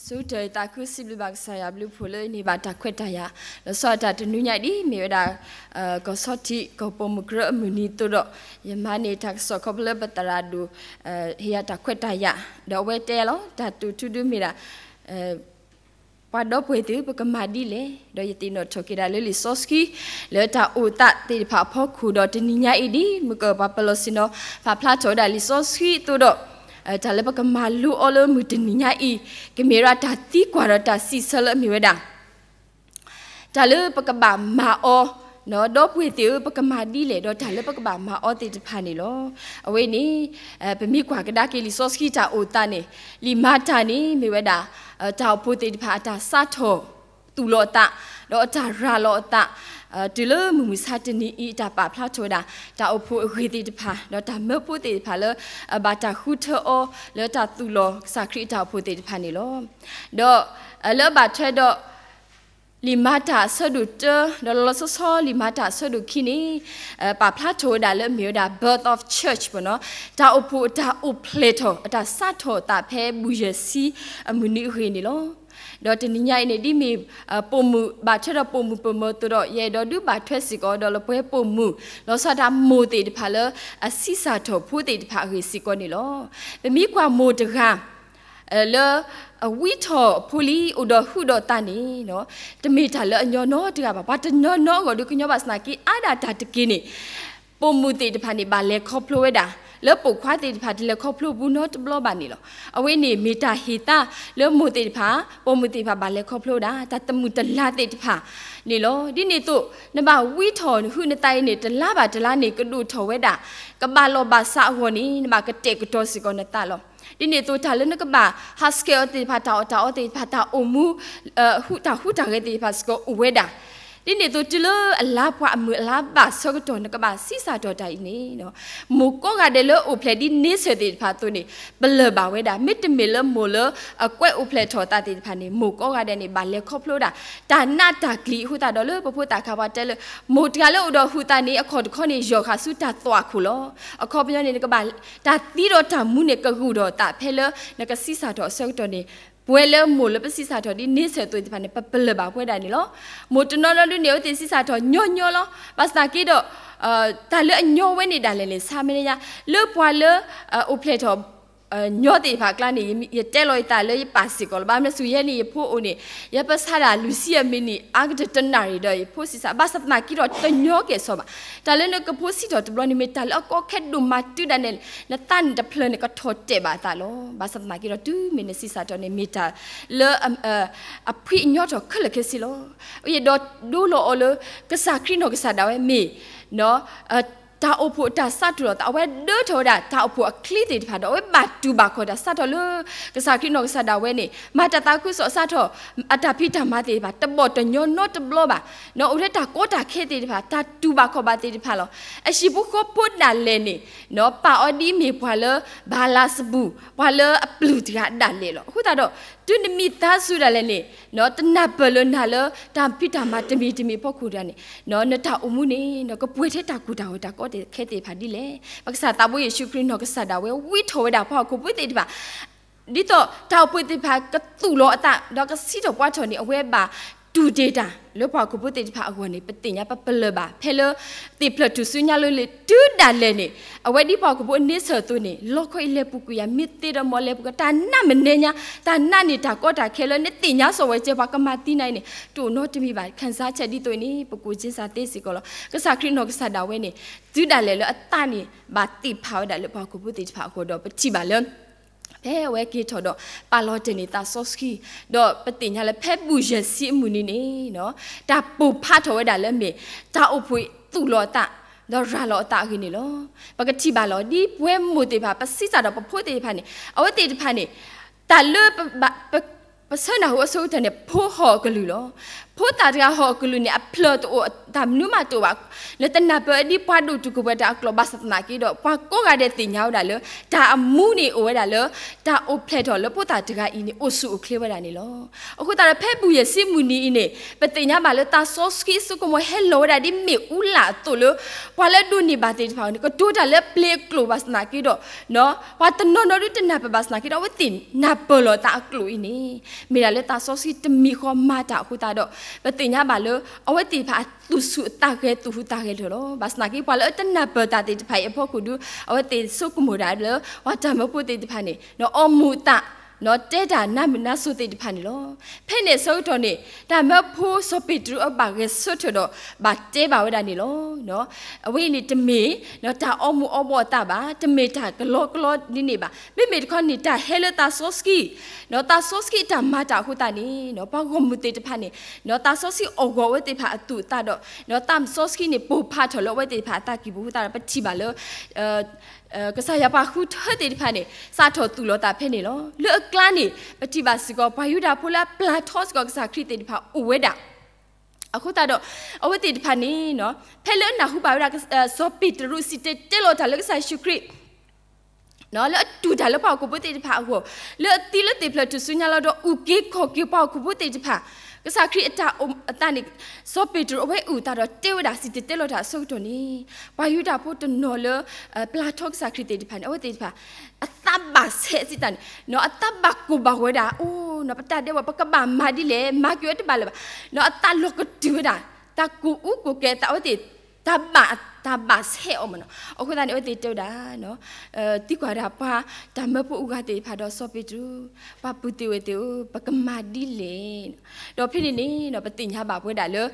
ဆၢကတီၢ်အံၤသးခုစံးဘျုးဘၣ်ကစၢ်ယွၤဘျုးဖှိၣ်လၢအန့ၢ်ဘၣ်တၢ်ခွဲးတၢ်ယာ်, လီၤဆီဒၣ်တၢ်တနွံညါအံၤဒ်မ့ၢ်ဝဲဒၣ် ကီၢ်ဆီထံး ကီၢ်ပိာ်မုၣ်ကရၢအမုၢ်နံၤအသိးဒီး ယမၤန့ၢ်တၢ်ကစီၣ်ခီဖျိလၢပသရၣ်ဒိၣ် ဟ့ၣ်ယၤတၢ်ခွဲးတၢ်ယာ်, ဒီးအဝဲတဲလီၤ တၢ်တိာ်ထူဒုမ့ၢ်ဒၣ် ပှၤဒီပုၢ်ဝဲၢ်သ့ၣ်ဧၢ ပကမၤဒ်လဲၣ်, ဒီးယသ့ၣ်နီၣ်ထီၣ်က့ၤဒၣ်လၢလံာ်စီဆှံ လၢတၢ်အိၣ်သးသ့ၣ်တဖၣ်အဖီခိၣ်ဒီးတနံၤညါအံၤဒ် မုၢ်ကပှၤပလီၢ်ဆ့ၣ်နီၤ ပာ်ဖျါထီၣ်ဝဲဒၣ်လံာ်စီဆှံအသိးဒီး တၢ်လၢပကမၤလိအီၤလၢမုၢ်တနံၤညါအံၤ ကမ့ၢ်ဝဲဒၣ်တၢ်သံကွၢ်ဒီးတၢ်စံးဆၢလၢအမ့ၢ်ဝဲဒၣ် တၢ်လၢပကဘၣ်မၤအီၤ, ဒီပုၢ်ဝဲၢ်သ့ၣ်ဧၢ ပကမၤဒ်လဲၣ် ဒီးတၢ်လၢပကဘၣ်မၤအီၤသ့ၣ်တဖၣ်န့ၣ်လီၤ. အဝဲန့ၣ် ပမ့ၢ်ကွၢ်ကဒါက့ၤလံာ်စီဆှံတၢ်အိၣ်သးန့ၣ် လံာ်မၤတၢ်န့ၣ်မ့ၢ်ဝဲဒၣ် တၢ်အိၣ်ဖှိၣ်သ့ၣ်တဖၣ်အတၢ်စးထီၣ်သူၣ်လီၤအသး ဒီးအတၢ်ရၤလီၤအသး တုၤလၢမုၢ်မဆါတနံၤအံၤ တၢ်ပာ်ဖျါထီၣ်ဝဲဒၣ် တၢ်အိၣ်ဖှိၣ်အဂ့ၢ်သ့ၣ်တဖၣ် ဒီးတၢ်မၢဖိသ့ၣ်တဖၣ်လၢ ဘၣ်တၢ်ဃုထၢအီၤလၢတၢ်သူၣ်လီၤကစၢ်ခရံာ်အတၢ်အိၣ်ဖှိၣ်သ့ၣ်တဖၣ်န့ၣ်လီၤ. ဒီးလၢအဘၣ်ထွဲဒီး လံာ်မၤတၢ်အဆၢဒိၣ်တၢ ဒီးလီၤလီၤဆီဆီလံာ်မၤတၢ်အဆၢဒိၣ်ခံန့ၣ် ပာ်ဖျါထီၣ်ဝဲဒၣ်လၢအမ့ၢ်ဝဲဒၣ် birth of church ပနီၤ တၢ်အိၣ်ဖှိၣ်အတၢ်အိၣ်ဖျဲၣ်ထီၣ် အတၢ်စးထီၣ်အသးဖဲဘူၣ်ယဲၢ်ဆံအမုၢ်နံၤအဂ့ၢ်န့ၣ်လီၤ. ဒီးတနံၤညါအံၤန့ၣ် ဒ်မ့ၢ်ပိာ်မုၣ်ဘၣ်ထွဲဒီးပိာ်မုၣ်ပိာ်မၢၤအသိးဒီး ယအဲၣ်ဒိးဒုးဘၣ်ထွဲစ့ၢ်ကီးဒီးလၢပှဲၤပိာ်မုၣ် လီၤဆီဒၣ်မိၢ်သ့ၣ်တဖၣ်လၢ အဆံးစၢ်ထီၣ်ဖိသ့ၣ်တဖၣ်အဂ့ၢ်စ့ၢ်ကီးန့ၣ်လီၤ. ပမ့ၢ်ကွၢ်မိၢ်တဂၤ လၢအဝံထီၣ်အဖိလံ အိၣ်ဒီးဟုဒီးသးန့ၣ် တမ့ၢ်တၢ်လၢအညီနီတဂၤဘၣ်. ပှၤတနီၤနီအဂီၢ်ဒုးကညီဘၣ်ဆၣ်သနာ်က့ အါဒၣ်တၢ်တက့ၢ်န့ၣ် ပိာ်မုၣ်သ့ၣ်တဖၣ်န့ၣ် ဘၣ်လဲၤခီဖျိဝဲဒၣ် လၢပိာ်ခွါသ့ၣ်တဖၣ်တလဲၤခီဖျိဘူးနီတဘျီဘၣ်န့ၣ်လီၤ. အဝဲန့ၣ်မ့ၢ်တၢ်ဟ့ၣ်သါလၢမိၢ်သ့ၣ်တဖၣ် ပိာ်မုၣ်သ့ၣ်တဖၣ်ဘၣ်လဲၤခီဖျိဝဲဒၣ် တၢ်သးမုာ်တလၤသ့ၣ်တဖၣ်န့ၣ်လီၤ. ဒ်န့ၣ်အသိး နဘၣ်ဝံထီၣ်နဟုနသးအံၤန့ၣ် တလါဘၣ်တလါန့ၣ် ကဒိၣ်ထီၣ်ဝဲဒၣ် ကဘၣ်လီၢ်ဘၣ်စးအဂီၢ်န့ၣ် နဘၣ်ကတဲာ်ကတီၤစ့ၢ်ကီးနသးလီၤ. ဒ်န့ၣ်အသိး တၢ်လၢနကဘၣ်ဟးဆှဲးအီၤသ့ၣ်တဖၣ် တၢ်အီၣ်တၢ်အီသ့ၣ်တဖၣ် တၢ်အိၣ်မူ တၢ်ဟူးတၢ်ဂဲၤသ့ၣ်တဖၣ်စ့ၢ်ကီးအိၣ်ဝဲဒၣ်. ဒ်န့ၣ်အသိး တုၤလၢအလါပှၤအမုၢ်အလါဘၣ်ဆၢကတီၢ် နကဘၣ်ဆံးစၢ်ထီၣ်တၢ်အံၤန့ၣ် မိၢ်ကိးဂၤဒဲးလၢအိၣ်ဖျဲၣ်ဒ်န့ဆၢၣ်သ့ၣ်တဖၣ်အသိးန့ၣ် ပလၢၢ်ဘၣ်ဝဲဒၣ်. မ့တမ့ၢ်လၢမိၢ်လၢအကွဲးအိၣ်ဖျဲၣ်ထီၣ်အသးသ့ၣ်တဖၣ်န့ၣ် မိၢ်ကိးဂၤဒဲးန့ၣ် ဘၣ်လဲၤခီဖျိဝဲဒၣ် တၢ်နးတၢ်ကျံၤအဃိသတးဒီး လၢပဖိသၣ်ခါပှၤတဲလၢ မိၢ်တဂၤလၢအိၣ်ဒီးဟုးသးန့ၣ် အခီၣ်တခီန့ၣ် ယီၢ်ဃာ်ဆူတၢ်သွၣ်ခိၣ်လီၤ. အခီပညီန့ၣ် နကဘၣ် တၢ်သံဒီးတၢ်မူန့ၣ် ကဂုာ်ဒီးသးဖဲလၢနကဆံးစၢ်ထီၣ်အဆၢကတီၢ်န့ၣ် ပဝဲလၢမိၢ်လၢပဆံးစၢ်ထီၣ်ဒ်န့ဆၢၣ်အသိးသ့ၣ်တဖၣ်န့ၣ် ပပလၢၢ်ဘၣ်ပဝဲဒၣ်န့ၣ်လီၤ. မိၢ်တနီၤနီၤဒုးန့ၣ် အဝဲသ့ၣ်ဆံးစၢ်ထီၣ်ညီညီလီၤ. ဘၣ်ဆၣ်သနာ်က့ဒီး တၢ်လၢအညီဝဲန့ၣ်ဒၣ်လဲာ်န့ၣ် ဆါမ့ၢ်ညါ လၢပှၤလၢ အိၣ်ဖျဲၣ်ထီၣ် ညီသ့ၣ်တဖၣ်အကျါန့ၣ် ယတဲလီၤယသးလၢယပာ်စ့ၢ်ကီးလီၤ. ဘၣ်မနုၤဆူယဲန့ၣ် ယဖိအိၣ်န့ၣ် ယပဆါဒၣ်လွံၢ်ဆံယဲၢ်မံးနံး အါကတၢၢ်တနၣ်ရံၣ်ဒီး ယဖိဆံးစၢ် ဘၣ်ဆၣ်သနာ်က့ဒီး တညီကဲၣ်ဆိးဘၣ်. တၢ်လၢနကဖိဆံးထီၣ်တဘျီန့ၣ် မ့ၢ်တၢ်လၢအကီခဲဒိၣ်မးတုၤဒၣ်လဲာ် နသးန့ၣ်တဖျၢၣ်န့ၣ် ကထီၣ်တဲာ်ဘၣ်အသးလီၤ. ဘၣ်ဆၣ်သနာ်က့ဒီး တုၤမ့ၢ်နဆံးစၢ်ထီၣ်န့ၣ် မ့ၢ်တၢ်လၢ အဖှံအညီထီၣ်ခဲလၢာ်ခဲဆ့လီၤ. ယအဲၣ်ဒိးဒိလီၤအီၤလၢ ကစၢ်ခရံာ်နီၢ်ကစၢ်ဒၣ်ဝဲမ့ၢ် တၢ်အိၣ်ဖှိၣ်အတၢ်စးထီၣ်လီၤသး အဝဲဒၢထီၣ်ဝဲဒၣ် တၢ်အိၣ်ဖှိၣ်အချံသ့ၣ်တဖၣ်ဒီး အဝဲဘၣ်တူၢ်ဘၣ်ခီၣ်တၢ်စးထီၣ်လၢ ကစၢ်ခရံာ်နီၢ်ကစၢ်ဒၣ်ဝဲန့ၣ် မၤတၢ်သးခုကစီၣ်စးထီၣ် အတၢ်ဖံးတၢ်မၤသ့ၣ်တဖၣ် တဘီၣ်တညီနီတဘျီဘၣ်. အိၣ်ထဲတၢ်ကီတၢ်ခဲသ့ၣ်တဖၣ် တၢ်တူၢ်ဘၣ်ခီၣ်ဘၣ်သ့ၣ်တဖၣ်လီၤ. အဟံၣ်ဖိဃီဖိဒၣ်လဲာ်န့ၣ် ပာ်အီၤဒ်အမ့ၢ်ပှၤလၢ ဘၤလးစဘူၣ် ပှၤလၢအပျုၢ်တဂၤဒၣ်လဲာ်လီၤ. အဃိသတးဒီး တုၤနမံၤသါစူၤဒၣ်လဲာ်န့ၣ် တနၢ်ပၢၢ်လၢနၤလၢ တၢ်ဖံးတၢ်မၤတမံၤတမံၤအဖီခိၣ်တဂၤန့ၣ် နတၢ်အိၣ်မူန့ၣ် ကပှဲၤထဲတၢ်ကူၣ်တၢ်ဂီၤတၢ်ကီတၢ်ခဲသ့ၣ်တဖၣ်ဒ်လဲၣ်. ပကစၢ်သးဘိယ့ၣ်ၡူးခရံာ်နီၢ်ကစၢ်ဒၣ်ဝဲ ဝံထီၣ်ဝဲဒၣ်ပှၤဟီၣ်ခိၣ်ဖိသ့ၣ်တဖၣ် ဒ်သိးတၢ်အိၣ်ဖှိၣ်သ့ၣ်တဖၣ် ကသူၣ်လီၤအသး ဒီးကဆံးထီၣ်ပှဲၤထီၣ်န့ၣ် အဝဲဘၣ်တူၢ်တ့ၢ်တၢ်လၢပှၤဟီၣ်ခိၣ်ဖိသ့ၣ်တဖၣ်အဂီၢ်န့ၣ် ပသ့ၣ်ညါပပလၢၢ်ဘၣ် ဖဲလၢ သ့ၣ်ဖျၢၣ်ထူၣ်စုညါလၢလံ တုၤဒၣ်လဲာ်န့ၣ် အဝဲဒ်ပှၤဟီၣ်ခိၣ်ဖိန့ဆၢၣ်အသိးန့ၣ် လီခီအံၤလဲၤပူၤကွံာ်ယၤ မ့ၢ်သ့ဒီးမ့ၢ်လဲၤပူၤကွံာ် တၢ်နးမနဲညါ တၢ်နးန့ၣ်တၢ်ကီတၢ်ခဲလၢနသ့ၣ်ညါစီၤဝဲကဲ ပှၤကမၤသံနၤအံၤန့ၣ် တအိၣ်နီတမံၤဘၣ် ခံစားချက် ဒ်သိးအံၤန့ၣ် ပကိၢ်က့စၢ်သ့စ့ၢ်ကီးလီၤ. ကစၢ်ခရံာ်နီၢ်ကစၢ်ဒၣ်ဝဲန့ၣ် တုၤဒၣ်လဲာ်လၢအသးန့ၣ် ဘၣ်သ့ၣ်ဖးဝဲဒၣ်လၢပှၤဟီၣ်ခိၣ်ဖိသ့ၣ်တဖၣ်အဂီၢ်ဒီး ပထံၣ်ဘၣ်လၢ ဖဲအဝဲက့ၤထီၣ်ဒီး ပာ်လီၤတဲာ်န့ၢ်သးစီဆှံ ဒီးပသ့ၣ်ညါလၢဖဲဘူၣ်ယဲၢ်ဆံအမုၢ်နံၤန့ၣ် တၢ်ပိာ်ဖးထီၣ်ဝဲဒၣ်လၢအမ့ၢ် တၢ်အိၣ်ဖှိၣ်သူၣ်လီၤအသး ဒီးရၤလီၤအသးအဂ့ၢ်န့ၣ်လီၤ. ပကထံၣ်ဘၣ်လီၤ ဒ်ပဝဲမိၢ်သ့ၣ်တဖၣ် ပဆံးစၢ်ဒီးပဖိသ့ၣ်တဖၣ်န့ၣ် အဝဲသ့ၣ်တဖၣ်န့ၣ် တၢ်လၢ ပဆၢနၢ်ဟူအဆိကတၢၢ်န့ၣ် ဖိဟီၣ်အကလုၢ်လီၤ. ဖိသၣ်တဂၤဟီၣ်အကလုၢ်န့ၣ် အဖျၢၣ်တအိၣ် တၢ်မနုၤမးတအိၣ်ဘၣ်. နတနၢ်ပၢၢ်ဒ်ပှၤဒိၣ်တုာ်ခိၣ်ပှဲၤတၢ်အကျိာ်ဘၣ်ဆၣ်သနာ်က့ဒီး ပှၤကိးဂၤဒဲးသ့ၣ်ညါဝဲဒၣ်လၢ တၢ်အမူန့ၣ်အိၣ်ဝဲဒၣ်လၢ တၢ်အိၣ်ဖျဲၣ်ထီၣ်လၢဖိသၣ်တဂၤအံၤန့ၣ် အိၣ်ဆူၣ်အိၣ်ချ့ဝဲဒၣ်န့ၣ်လီၤ. အဃိသတးဒီး ဖဲဘူၣ်ယဲၢ်ဆံမုၢ်နံၤအံၤန့ၣ် ပသ့ၣ်ညါဘၣ်လၢသးစီဆှံအစိကမီၤဟဲလီၤဝဲဒၣ်ဒ်မ့ၣ်အူလၣ်အသိးလၢ ပှၤလၢအဒိးန့ၢ်ဘၣ်သ့ၣ်တဖၣ်န့ၣ် ကတိၤတၢ်လၢပျ့ၤအကျိာ်ဘၣ်ဆၣ်သနာ်က့ဒီး ပှၤတနီၤနီၤဒုးတနၢ်ပၢၢ်ဘၣ်ဆၣ်သနာ်က့ဒီး အဝဲသ့ၣ်နၢ်ပၢၢ်လီၤသးအကျိာ်အံၤန့ၣ် မ့ၢ်ဒၣ်လၢသးစီဆှံတမံၤဃီမၤတၢ်အဃိသတးဒီး ပသ့ၣ်ညါဘၣ်လၢ အဝဲသ့ၣ်တဖၣ်အသူၣ်ဆူၣ်အသးဂဲၤသူၣ်ဟူးသးဂဲၤလၢာ်လီၤ. ဘၣ်ဆၣ်သနာ်က့ ပှၤလၢအတနၢ်ပၢၢ်တၢ်သ့ၣ်တဖၣ်အံၤအဖီခိၣ်ဒု အဝဲသ့ၣ်ဆိကမိၣ်ဒၣ်လၢ ပှၤတၢ်မၢဖိသ့ၣ်တဖၣ်န့ၣ် အီၣ်မူးအသး တဲတၢ်နါမုာ်နါစိၤသ့ၣ်တဖၣ်န့ၣ်လီၤ. ဖဲန့ၣ်အဆၢကတီၢ်န့ၣ် တၢ်မၢဖိစီၤပ့းတရူးအဘၣ်ဂဲၤဆၢထၢၣ်ဒီး ဘၣ်တဲဘၣ်ဝဲဒၣ်န့ၣ်လီၤ. အဝဲအံၤန့ၣ်တမ့ၢ် တၢ်အီၣ်မူးအီဘှီအသးဘၣ်, တမ့ၢ်တၢ်ကလီကလီဒ်န့ၣ်ဘၣ်. မ့မ့ၢ်တခီန့ၣ် တၢ်ဟဲလၢသးစီဆှံ ဒီးသးစီဆှံအတၢ်မၤတၢ်အဃိသတးန့ၣ် ပှၤဂီၢ်မုၢ်သ့ၣ်တဖၣ်န့ၣ် ဒီးသးစီဆှံအီၣ်ဂီၤအဝဲသ့ၣ်တဖၣ်အသူၣ်အသးဒီး ဒီးသးစီဆှံန့ၣ်ပိၢ်ဖးထီၣ်လၢအဝဲသ့ၣ်တဖၣ်အသးကံၢ်ပူၤအဃိသတးဒီး ပထံၣ်ဘၣ်လၢ ကစၢ်ယွၤပှၤဃုထၢသ့ၣ်တဖၣ်န့ၣ် စးထီၣ်သူၣ်လီၤသးဖဲန့ၣ်လီၤ. လၢအကျါန့ၣ် ပထံၣ်ဘၣ်စ့ၢ်ကီး ပှၤယူဒၤဖိလၢအပျၢ်ထီစ့ၢ်ကီးကစၢ်ခရံာ်သ့ၣ်တဖၣ်အိၣ်ဝဲဒၣ် အဃိသတးဒီး အဝဲသ့ၣ်တဖၣ်န့ၣ် ဖဲလၢအနၢ်ဟူဘၣ်ဝဲဒၣ် စီၤပ့းတရူးစံၣ်တဲၤတဲလီၤတၢ်လၢကစၢ်ယ့ၣ်ၡူးခရံာ် လၢအတူၢ်တၢ်လၢပှၤဟီၣ်ခိၣ်ဖိသ့ၣ်တဖၣ်အဂီၢ် လၢအသံလၢသ့ၣ်ဖျၢၣ်ထူၣ်စုညါလီၤဒီး အုၣ်က့ၤခီၣ်က့ၤပှၤဟီၣ်ခိၣ်ဖိသ့ၣ်တဖၣ် ကစၢ်ခရံာ်အတၢ်အိၣ်အသးန့ၣ် စီၤပ့းတရူးအဝဲအုၣ်အသးဒီးတဲဝဲဒၣ်စံၣ်တဲၤတဲလီၤတၢ်အဆၢကတီၢ်န့ၣ် ပှၤယူဒၤဖိတနီၤလၢ ပျၢ်ထီကစၢ်ခရံာ်သ့ၣ်တဖၣ်န့ၣ် အဝဲသ့ၣ်တဖၣ် အသးဘၣ်ဆဲးစံးတၢ်န့ၣ် အသးဘၣ်ကိၢ်ဘၣ်ဂီၤဝဲဒၣ် အိၣ် ပတၢ်ဒဲးဘး ပကဘၣ်မၤဒ်လဲၣ် မၤက့ၤဝဲတဘၣ်လၢၤဘၣ် အသးလီၤကတုၤဝဲဒၣ် တၢ်ကူၣ်အူကူၣ်ကဲအသး အဝဲသ့ၣ် တၢ်ဘၣ် တၢ်ဘၣ်ဆဲးအီၤမ့ၢ်နီၤ အဃိသတးန့ၣ် အဝဲသ့ၣ်တဲဝဲဒၣ် သံကွၢ်ဒၣ်ပှၤတၢ်မၢဖိအဂၤသ့ၣ်တဖၣ်ဒီးစီၤပ့းတရူး ပှၤပုၢ်သ့ၣ်ဝဲၢ်သ့ၣ်ဧၢ ပကမၤဒ်လဲၣ် ဒီးဖဲန့ၣ်န့ၣ် ပသ့ၣ်ညါဘၣ်ပဝဲဒၣ်လၢ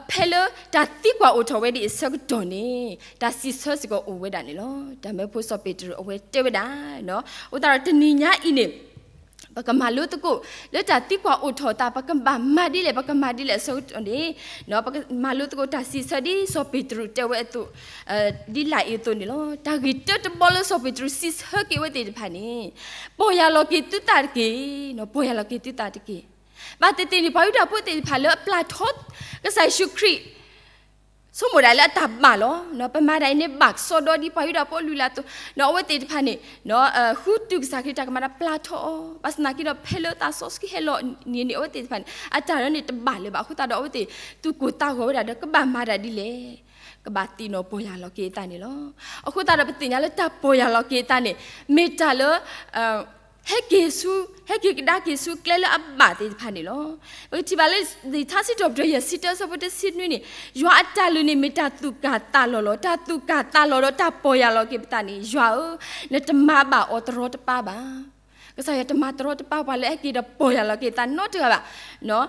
ဖဲလၢတၢ်သံကွၢ်အိၣ်ထီၣ်ဝဲဒ်အံၤအဆၢကတီၢ်န့ၣ် တၢ်စံးဆၢစ့ၢ်ကီးအိၣ်ဝဲဒၣ်န့ၣ်လီၤ. တၢ်မၢဖိစီၤပ့းတရူးအဝဲတဲဝဲဒၣ် အဃိသတးဒီးတနံၤညါအံၤန့ၣ် ပကမၤလိသကိး လၢတၢ်သံကွၢ်အိၣ်ထီၣ်အသး ပကဘၣ်မၤဒ်လဲၣ် ပကမၤဒ်လဲၣ်အဆၢကတီၢ်န့ၣ် ပကမၤလိသကိးတၢ်စံးဆၢဒ်စီၤပ့းတရူးတဲဝဲအသိး ဒ်လာ်အံၤအသိးန့ၣ်လီၤ. တၢ်ဂ့ၢ်တၢတဘီလၢစီၤပ့းတရူးစံးဆၢက့ၤဝဲသ့ၣ်တဖၣ်န့ၣ် ပီၢ်ယၢ်လီၤက့ၤသုသးတက့ၢ်, ပီၢ်ယၢ်လီၤက့ၤသုသးတက့ၢ်. ဘၣ်သ့ၣ်သ့ၣ်န့ၣ် ပှၤယူဒၤဖိသ့ၣ်တဖၣ်လၢအပျၢ်ထီ ကစၢ်ယ့ၣ်ၡူးခရံာ် ဆိကမိၣ်ဒၣ်လၢအတၢ်ဘၣ်လီၤ. ပမၤတၢ်အံၤန့ၣ် ဘၣ်ကစီဒီဒ်ပှၤယူဒၤဖိအလုၢ်အလၢ်အသိး, ဒီးအဝဲသ့ၣ်တဖၣ်န့ၣ် ဃုတုၤကစၢ်ခရံာ်တၢ်ကမၤဒီးပျၢ်ထီအီၤ, ဘၣ်ဆၣ်သနာ်က့ဒီး ဖဲလၢသးစီဆှံဟဲလီၤန့ၣ်န့ၣ် အဝဲသ့ၣ်တဖၣ်န့ၣ် အတၢ်ရၢန့ၣ်တဘၣ်လၢၤဘၣ်အဃိသတးဒီး အဝဲသ့ၣ်သူၣ်ကိၢ်သးဂီၤဝဲဒၣ်ဒီး ကဘၣ်မၤတၢ်ဒ်လဲၣ်, ကဘၣ်သ့ၣ်နီၣ်ပီၢ်ယၢ်လီၤက့ၤအသးန့ၣ်လီၤ. အဃိသတးဒီး ပသ့ၣ်ညါလၢတၢ်ပီၢ်ယၢ်လီၤက့ၤအသးန့ၣ် မ့ၢ်တၢ်လၢ ဟဲက့ၤဆူ ဟဲက့ၤကဒါက့ၤဆူကျဲလၢအဘၣ်သ့ၣ်တဖၣ်န့ၣ်လီၤ. ပကထံၣ်ဘၣ်လၢ လံာ်ထါစံးထီၣ်ပတြၢၤ ယဲၢ်ဆံတၢ အဆၢဖိတဆံနွံန့ၣ်, ယွၤအတၢ်လုၢ်န့ၣ် မ့ၢ်တၢ်သူၣ်ကၢ်သးလီၤလီၤ. တၢ်သူၣ်ကၢ်သးလီၤဒီးတၢ်ပီၢ်ယၢ်လီၤက့ၤပသးန့ၣ် ယွၤဧၢ, နတမၤဘၣ်အီၤတရီတပါဘၣ်. ကစၢ်ယွၤတမၤတရီတပါပှၤလၢအဟဲက့ၤဒီးပီၢ်ယၢ်လီၤက့ၤအသးနီတဂၤဘၣ်.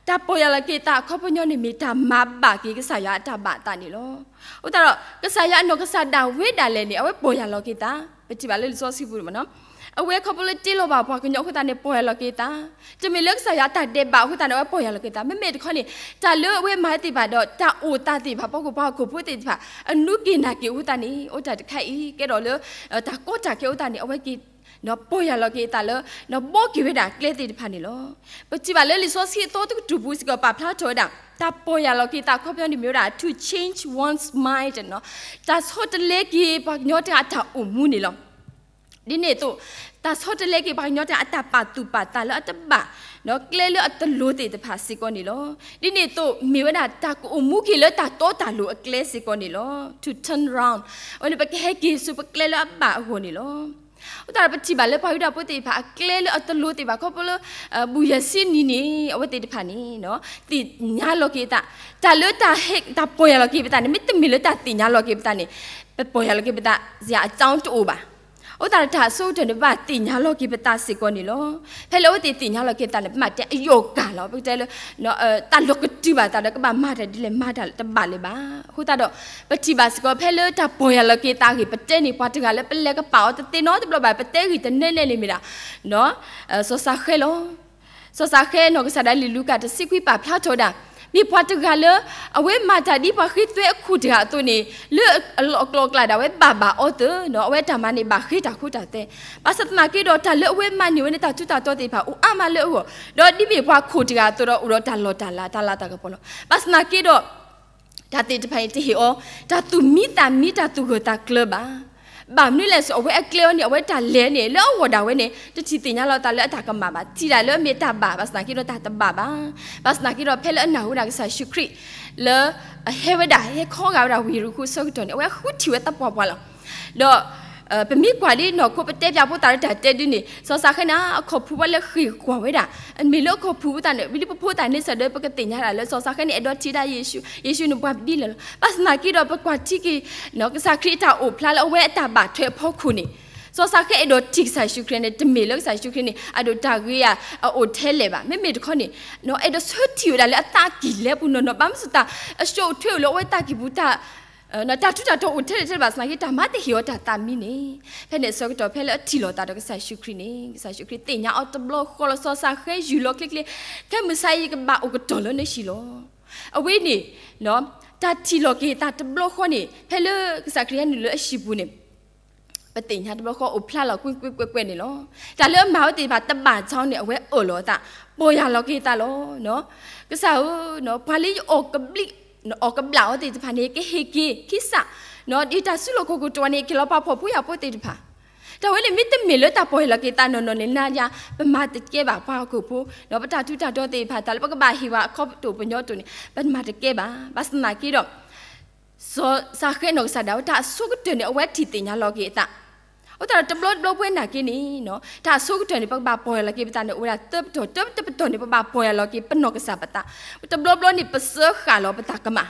တၢ်ပီၢ်ယၢ်လီၤက့ၤအသးအခီပညီန့ၣ် မ့ၢ်တၢ်မၤဘၣ်က့ၤကစၢ်ယွၤအတၢ်ဘၣ်အသးန့ၣ်လီၤ. အဃိသတးဒီး ကစၢ်ယွၤအနီၢ်ကစၢ်ဒၣ်ဝဲဒၣ်လဲာ်န့ၣ် အဝဲပီၢ်ယၢ်လီၤက့ၤအသး, ပထံၣ်ဘၣ်လၢလံာ်စီဆှံပူၤန့ၣ်မ့ၢ်နီၤ, အဝဲခီဖျိလၢတ့လီၤဘၣ်ပှၤကညီအဃိသတးန့ၣ် ပီၢ်ယၢ်လီၤက့ၤအသး, တမ့ၢ်လၢကစၢ်ယွၤအတၢ်ဒဲးဘးအဃိသတးန့ၣ် အဝဲပီၢ်ယၢ်လီၤက့ၤအသး, မ့မ့ၢ်တခီန့ၣ် တၢ်လၢအဝဲမၤသ့ၣ်တဖၣ်ဒီး တၢ်အိၣ်သးသ့ၣ်တဖၣ် ပှၤဟီၣ်ခိၣ်ဖိသ့ၣ်တဖၣ် အနူက့ၤနာ်က့ၤအဃိသတးန့ၣ် အိၣ်တၢ်တခါအံၤ ကဲထီၣ်လၢ တၢ်ကီတၢ်ခဲအဃိသတးန့ၣ် အဝဲက့ၤ ပီၢ်ယၢ်လီၤက့ၤအသးလၢ ဘီက့ၤဝဲဒၣ်ကျဲသ့ၣ်တဖၣ်န့ၣ်လီၤ. ပထံၣ်ဘၣ်လၢလံာ်စီဆှံအသီတကတြူၢ်ပူၤစ့ၢ်ကီးပာ်ဖျါထီၣ်ဝဲဒၣ် တၢ်ပီၢ်ယၢ်လီၤက့ၤအသးအခီပညီန့ၣ်မ့ၢ်ဝဲဒၣ် to change one's mind တၢ်ဆီတလဲက့ၤပှၤကညီတဂၤအတၢ်အိၣ်မူန့ၣ်လီၤ. ဒ်န့ၣ်အသိး တၢ်ဆီတလဲက့ၤပှၤကညီတဂၤအတၢ်ပာ်သူၣ်ပာ်သးလၢအတဘၣ် ကျဲလၢအတလိၤသ့ၣ်တဖၣ်စ့ၢ်ကီးန့ၣ်လီၤ. ဒ်န့ၣ်အသိး မ့ၢ်ဝဲဒၣ်တၢ်ကအိၣ်မူက့ၤလၢတၢ်တီတၢ်လိၤအကျဲစ့ၢ်ကီးန့ၣ်လီၤ. To turn around အဝဲန့ၣ်ပကဟဲက့ၤဆူပကျဲလၢအဘၣ်အဂီၢ်န့ၣ်လီၤ. အဃိသတးဒီးပထံၣ်ဘၣ်လၢပှၤယူဒၤဖိသ့ၣ်တဖၣ်အကျဲလၢအတလိၤသ့ၣ်တဖၣ်ခီဖျိလၢ ဘူၣ်ယဲၢ်ဆံနံၤန့ၣ် အဝဲသ့ၣ်တဖၣ်န့ၣ် သ့ၣ်ညါလီၤက့ၤအသး, တၢ်လၢတၢ်ဟဲတၢ်ပီၢ်ယၢ်လီၤက့ၤပသးန့ၣ် မ့တမ့ၢ်လၢတၢ်သ့ၣ်ညါလီၤက့ၤပသးန့ၣ် ပပီၢ်ယၢ်လီၤက့ၤပသးစ့ၢ်အကၠီတအိၣ်ဘၣ်. အဃိသတးဒီးတၢ်အဆိကတၢၢ်န့ၣ် ဘၣ်သ့ၣ်ညါလီၤက့ၤပသးစ့ၢ်ကီးန့ၣ်လီၤ. ဖဲလၢအဝဲသ့ၣ်သ့ၣ်ညါလီၤက့ၤသးန့ၣ် ပမ့ၢ်တဲအယိာ်ကၢ်လီၤ ပကတဲလၢ တၢ်လီၤကတုၤဘၣ်သးဒီးကဘၣ်မၤတၢ်ဒ်လဲၣ်မၤတၢ်တဘၣ်လၢၤဘၣ်. အဃိသတးဒီး ပထံၣ်ဘၣ်စ့ၢ်ကီးဖဲလၢတၢ်ပီၢ်ယၢ်လီၤက့ၤသးအဂ့ၢ် ပတဲန့ၣ် ပှၤတဂၤလၢပလဲၤကပာ်အီၤတသ့နီတဘျီဘၣ် ပတဲဂ့ၢ်တနဲနဲန့ၣ်မ့ၢ်ဒၣ် စီၤစးဃဲလီၤ. စီၤစးဃဲနီၢ်ကစၢ်ဒၣ်လံာ်လူၤကၣ်တဆံခွံပာ်ဖျါထီၣ်ဝဲဒၣ် မ့ၢ်ပှၤတဂၤလၢ အဝဲမၤတၢ်ဒ်ပှၤဃ့သွဲအခိၣ်တဂၤအသိးန့ၣ် လၢအလီၢ်အကျိၤအကျဲဒၣ်ဝဲဘၣ်ဘၣ်အီၤသ့ၣ်နီၤ အဝဲတၢ်မၤန့ၣ်ဘၣ်ဃ့တၢ်ခိတၢ်သွဲ, ဘၣ်ဆၣ်သနာ်က့ဒီးတၢ်လၢအဝဲမၤန့ၢ်ဝဲန့ၣ် တၢ်ထူးတၢ်တီၤသ့ၣ်တဖၣ်အိၣ်အါမးလၢအဂီၢ်, ဒီးဒ်မ့ၢ်ပှၤခိၣ်တဂၤအသိးဒီးအိၣ်ဒီးတၢ်လီၢ်တၢ်လၤ တၢ်လၤတၢ်ကပီၤလီၤ. ဘၣ်ဆၣ်သနာ်က့ဒီး တၢ်သ့ၣ်တဖၣ်န့ၣ်တဟ့ၣ်အီၤ တၢ်သူၣ်မံသးမံ တၢ်သူၣ်ဂၢၢ်သးကျၢၤဘၣ်. ဘၣ်မနုၤလဲၣ်စိ အဝဲအကျဲအီၤန့ၣ် အဝဲတၢ်လဲၤန့ၣ် လၢအဂီၢ်ဒၣ်ဝဲန့ၣ် တထံၣ်သ့ၣ်ညါလီၤသးလၢအတၢ်ကမၣ်ဘၣ်, ထံၣ်ဒၣ်လၢအမ့ၢ်တၢ်ဘၣ် ဘၣ်ဆၣ်သနာ်က့ဒီးတၢ်တဘၣ်ဘၣ်. ဘၣ်ဆၣ်သနာ်က့ဒီး ဖဲလၢအနၢ်ဟူဒၣ်ကစၢ်ယ့ၣ်ၡူးခရံာ် လၢအဟဲဝဲဒၣ် ဟဲခီဂာ်ဝဲဒၣ်ဝ့ၢ်ယရူၤဃိအဆၢကတီၢ်န့ၣ် အဝဲဃုထံၣ်ဝဲသပှၢ်ပှၢ်လီၤ. ဒီး ပမ့ၢ်ကွၢ်ဒ်နီၢ်ခိ ပတဲပၠးဖိသၣ်လၢတၢ်တဲဒုန့ၣ် စီၤၡၤဃဲန့ၣ် အခီၣ်ဖူးဝဲလၢဃ့ၢ်ကွၢ်ဝဲဒၣ်, မ့ၢ်လၢအခီၣ်ဖူးပသးန့ၣ် ဝံၤလံပဖိသၣ်န့ဆၢၣ်ဒီး ပကသ့ၣ်ညါဒၣ်လၢ စီၤၡၤဃဲန့ၣ် အဲၣ်ဒိးထံၣ်ဒၣ်ယ့ၣ်ၡူး, ယ့ၣ်ၡူးန့ၣ်ပှၤဒ်လဲၣ်လီၤ. ဘၣ်ဆၣ်သနာ်က့ဒီး ပကွၢ်ထံက့ၤ ကစၢ်ခရံာ်အတၢ်အိၣ်ဖျါလၢအဝဲအတၢ်ဘၣ်ထွဲအဖီခိၣ်န့ၣ်, စီၤၡၤဃဲအဲၣ်ဒိးထံၣ်ကစၢ်ယ့ၣ်ၡူးခရံာ်န့ၣ် တမ့ၢ်လၢကစၢ်ယ့ၣ်ၡူးခရံာ်န့ၣ် အဒိးတၢ်ဂ့ၤဧါ အအိၣ်ထဲလဲၣ်ဘၣ်. မ့မ့ၢ်တခီန့ၣ် အဲၣ်ဒိးဆၢထံၣ်ဝဲဒၣ်လၢအသးကံၢ်လဲပူၤနီၢ်နီၢ်, ဘၣ်မနုၤစ့ၢ်ကီး အစိၣ်အထွဲအိၣ်လၢအဝဲသးကံၢ်ပူၤ တၢ်ထူးတၢ်တီၤအိၣ်ထဲလဲၣ်ထဲလဲၣ်ဘၣ်ဆၣ်သနာ်က့ တၢ်မၤတဟ့ၣ်အီၤတၢ်သးမံန့ၣ်, ဖဲန့ၣ်အဆၢကတီၢ် ဖဲလၢအထံၣ်လိာ်သးဒီးကစၢ်ယ့ၣ်ၡူးခရံာ်န့ၣ် ကစၢ်ယ့ၣ်ၡူးခရံာ်သ့ၣ်ညါအီၤတဘျီဃီလီၤ. စီၤၡၤဃဲယူၢ်လီၤချ့ချ့, ခဲမုၢ်ဆါအံၤ ယကဘၣ်အိၣ်ကတီၢ်လၢနဟံၣ်လီၤ. အဝဲန့ၣ် တၢ်ထံၣ်လိာ်က့ၤသးတဘျီဃီန့ၣ် ဖဲလၢကစၢ်ခရံာ်ဟဲနုာ်လၢအဟံၣ်ပူၤန့ၣ် ပသ့ၣ်ညါတဘျီဃီအိၣ်ဖျါလီၤကွ့ၢ်ကွ့ၢ်ကွဲၢ်ကွဲၢ်န့ၣ်လီၤ. တၢ်လၢအမၤဝဲသ့ၣ်တဖၣ်တဘၣ်ကီန့ၣ် အဝဲအၢၣ်လီၤအသး ပီၢ်ယၢ်လီၤက့ၤအသးလီၤ. ကစၢ်ဧၢ, ပှၤလၢယအီၣ်ကဘျံး အီၣ်ကဘျၣ်အီၤသ့ၣ်တဖၣ်န့ၣ် ကဟ့ၣ်က့ၤခံစး, ဒ်တၢ်စုလီၢ်ခီၣ်ခိၣ်တဝီန့ၣ် က့ၤလီၤပှၤဖှီၣ်ဖိယာ်ဖိသ့ၣ်တဖၣ်, တၢ်ဝဲန့ၣ် မ့တမ့ၢ်လၢတၢ်ပီၢ်ယၢ်လီၤက့ၤသးနီၢ်နီၢ်န့ၣ် နၤယၤ ပမၤတကဲဘၣ် ပှၤဟီၣ်ခိၣ်ဖိ, ပတၢ်ထူးတၢ်တီၤသ့ၣ်တဖၣ် တၢ်လၢပကဘၣ်ဟ့ၣ်ဝဲအခီပတိၢ်ပညီတိၢ်န့ၣ် ပမၤတကဲဘၣ်. ဘၣ်ဆၣ်သနာ်က့ဒီး စီၤၡၤဃဲနီၢ်ကစၢ်ဒၣ်ဝဲ တၢ်အဆိကတၢၢ်န့ၣ် အဝဲထံၣ်သ့ၣ်ညါလီၤက့ၤအသး, အဃိသတးဒီးတဘျီတဘျီပဝဲနာ်က့န့ၣ် တၢ်အဆိကတၢၢ်န့ၣ် ပကဘၣ်ပီၢ်ယၢ်လီၤက့ၤပသးန့ၣ် အိၣ်ဝဲဒၣ်သၢပတီၢ်, တၢတပတီၢ်န့ၣ် ပဘၣ်ပီၢ်ယၢ်လီၤက့ၤပနီၢ်ကစၢ်ပသး, တဘျီဘျီန့ၣ် ပစၢဃာ်လီၤပသးကမၣ်,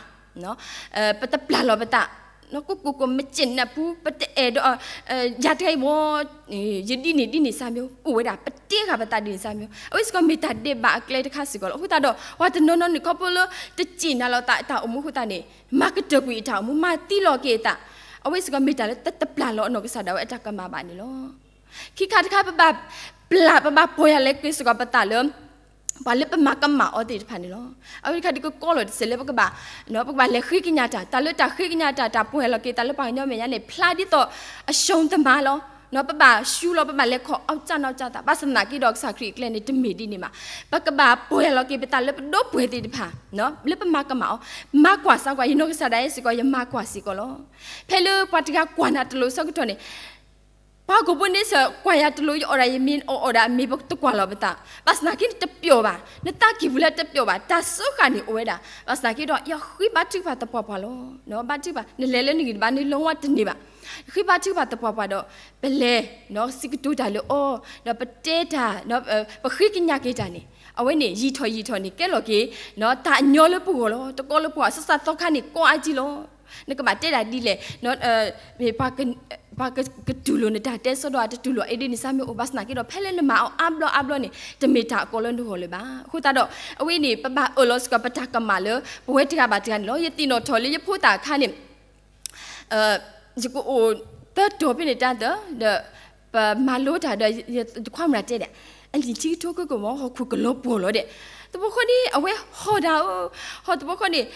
ပတပျၢ်လီၤပသး, ကိၢ်ကိၢ်ကိၢ် မ့ၢ်ကနၢ်ပူၤ ပတအဲၣ်ဒိး ယၤတဂၤအံၤမ့ၢ် ယဒ်န့ၣ်ဒ်န့ၣ်စၢ်မ့ၢ် အိၣ်ဝဲဒၣ် ပတ့ဃာ်ပသးဒ်န့ၣ်စၢ်မ့ၢ် အဝဲစ့ၢ်ကီးမ့ၢ်တၢ်ဒဲးဘးအကျဲတခါစ့ၢ်ကီးလီၤ. အဃိသတးဒီး ပှၤတနီၤနီၤန့ၣ် ခီဖျိလၢတစံၣ်နၤလီၤသးအတၢ်အိၣ်မူအဃိသတးန့ၣ် မၤကတၢၢ်ကွံာ်အတၢ်အိၣ်မူ မၤသံလီၤက့ၤအသး, အဝဲစ့ၢ်ကီးမ့ၢ်တၢ်လၢတတပျၢ်လီၤအနီၢ်ကစၢ်ဒၣ်ဝဲအတၢ်ကမၣ်ဘၣ်န့ၣ်လီၤ. ခံခါတခါ ပဘၣ်ပျၢ် ပဘၣ်ပီၢ်ယၢ်လီၤက့ၤစ့ၢ်ကီးပသးလၢ ပှၤလၢပမၤကမၣ်အီၤသ့ၣ်တဖၣ်န့ၣ်လီၤ. အဝဲတခါဒ်ကကီလီၤတစဲးလၢပကဘၣ် ပကဘၣ်လဲၤဃ့ကညးတၢ်, တၢ်လၢတၢ်ဃ့ကညးတၢ် တၢ်ပီၢ်ယၢ်လီၤက့ၤသးလၢပှၤကညီမဲာ်ညါန့ၣ် ဖျါဒ်သိး အရှုံးသမားလီၤ. ပဘၣ်ရှူလီၤ ပဘၣ်လဲၤခီၣ်အီၣ်ကၢ်နီၣ်ကၢ်သး, ဘၣ်ဆၣ်သနာ်က့ဒီးကစၢ်ခရံာ်အကျဲန့ၣ် တမ့ၢ်ဒ်န့ၣ်ဘၣ်. ပကဘၣ်ပီၢ်ယၢ်လီၤက့ၤပသးလၢပဒီပုၢ်ဝဲၢ်သ့ၣ်တဖၣ် လၢပမၤကမၣ်အီၤ, မၤကွၢ်စၢ်ကွၢ်, ယနီၢ်ကစၢ်ဒၣ်ယဲစ့ၢ်ကီး ယမၤကွၢ်စ့ၢ်ကီးလီၤ. ဖဲလၢပှၤတဂၤကွၢ်နၤတလိၤအဆၢကတီၢ်န့ၣ် ပှၤဟီၣ်ခိၣ်ဖိန့ဆၢၣ် ကွၢ်ယၤတလိၤ ယအီၣ်ဒၣ်ယမ့ၤ နအီၣ်အီၣ်ဒၣ်အမ့ၤ ပတကွၢ်လီၤပသး, ဘၣ်ဆၣ်သနာ်က့န့ၣ်တပျီၢ်ဘၣ်, နသးကံၢ်ပူၤလၢတပျီၢ်ဘၣ်, တၢ်စၢဃာ်န့ၣ်အိၣ်ဝဲဒၣ်, ဘၣ်ဆၣ်သနာ်က့ဒီး ယဃ့ဘါထုကဖၣ်သပှၢ်ပှၢ်လီၤ. ဘါထုကဖၣ် နလဲၤလၢနဂံၢ်တဘါ နလီၤဝါတန့ၢ်ဘၣ်, ဃ့ဘါထုကဖၣ်သပှၢ်ပှၢ်ဒီး ပလဲၤ စံးကတိၤတၢ်လၢအီၤ, ဒီးပတဲတၢ် ပဃ့ကညးက့ၤတၢ်န့ၣ် အဝဲန့ၣ် ယံာ်ထီၣ်ယံာ်ထီၣ်န့ၣ် ကဲလီၤက့ၤ တၢ်အညီလၢပဂီၢ်လီၤ. တကီလၢပဂီၢ် စးစးသီခါန့ၣ် ကီအါကံလီၤ. နကဘၣ်တဲဒၣ်ဒ်လဲၣ် မ့ၢ်ပှၤကတူၢ်လိာ်နတၢ်တဲ စီဒီးတတူၢ်လိာ်အီၤဒ်န့ၣ်စၢ်မ့ၢ်အိၣ်, ဘၣ်ဆၣ်သနာ်က့ဒီး ဖဲလၢနမၤအီၤအါဘျီအါဘျီန့ၣ် တမ့ၢ်တၢ်အကီလၢနဂီၢ်လၢၤဘၣ်. အဃိသတးဒီး အဝဲန့ၣ် ပဘၣ်အၢၣ်လီၤစ့ၢ်ကီးပတၢ်ကမၣ်လၢ ပဝဲတဂၤဘၣ်တဂၤန့ၣ်လီၤ. ယသ့ၣ်နီၣ်ထီၣ်လၢယဖိသၣ်အခါန့ၣ် ယကအိၣ်သၢတီၤဖဲန့ၣ်တၢ်သၢဒီး ပမၤလိတၢ်ဒီး ယခွါမရၤတဲဒၣ် အလံာ်ထံကထိကကိးမး ဟီၣ်ခိၣ်ကလီၤပှီၢ်လီၤဒဲး, တဘျီဃီန့ၣ် အဝဲဟီၣ်တၢ်ဧၢ, ဟီၣ်တဘျီဃီန့ၣ်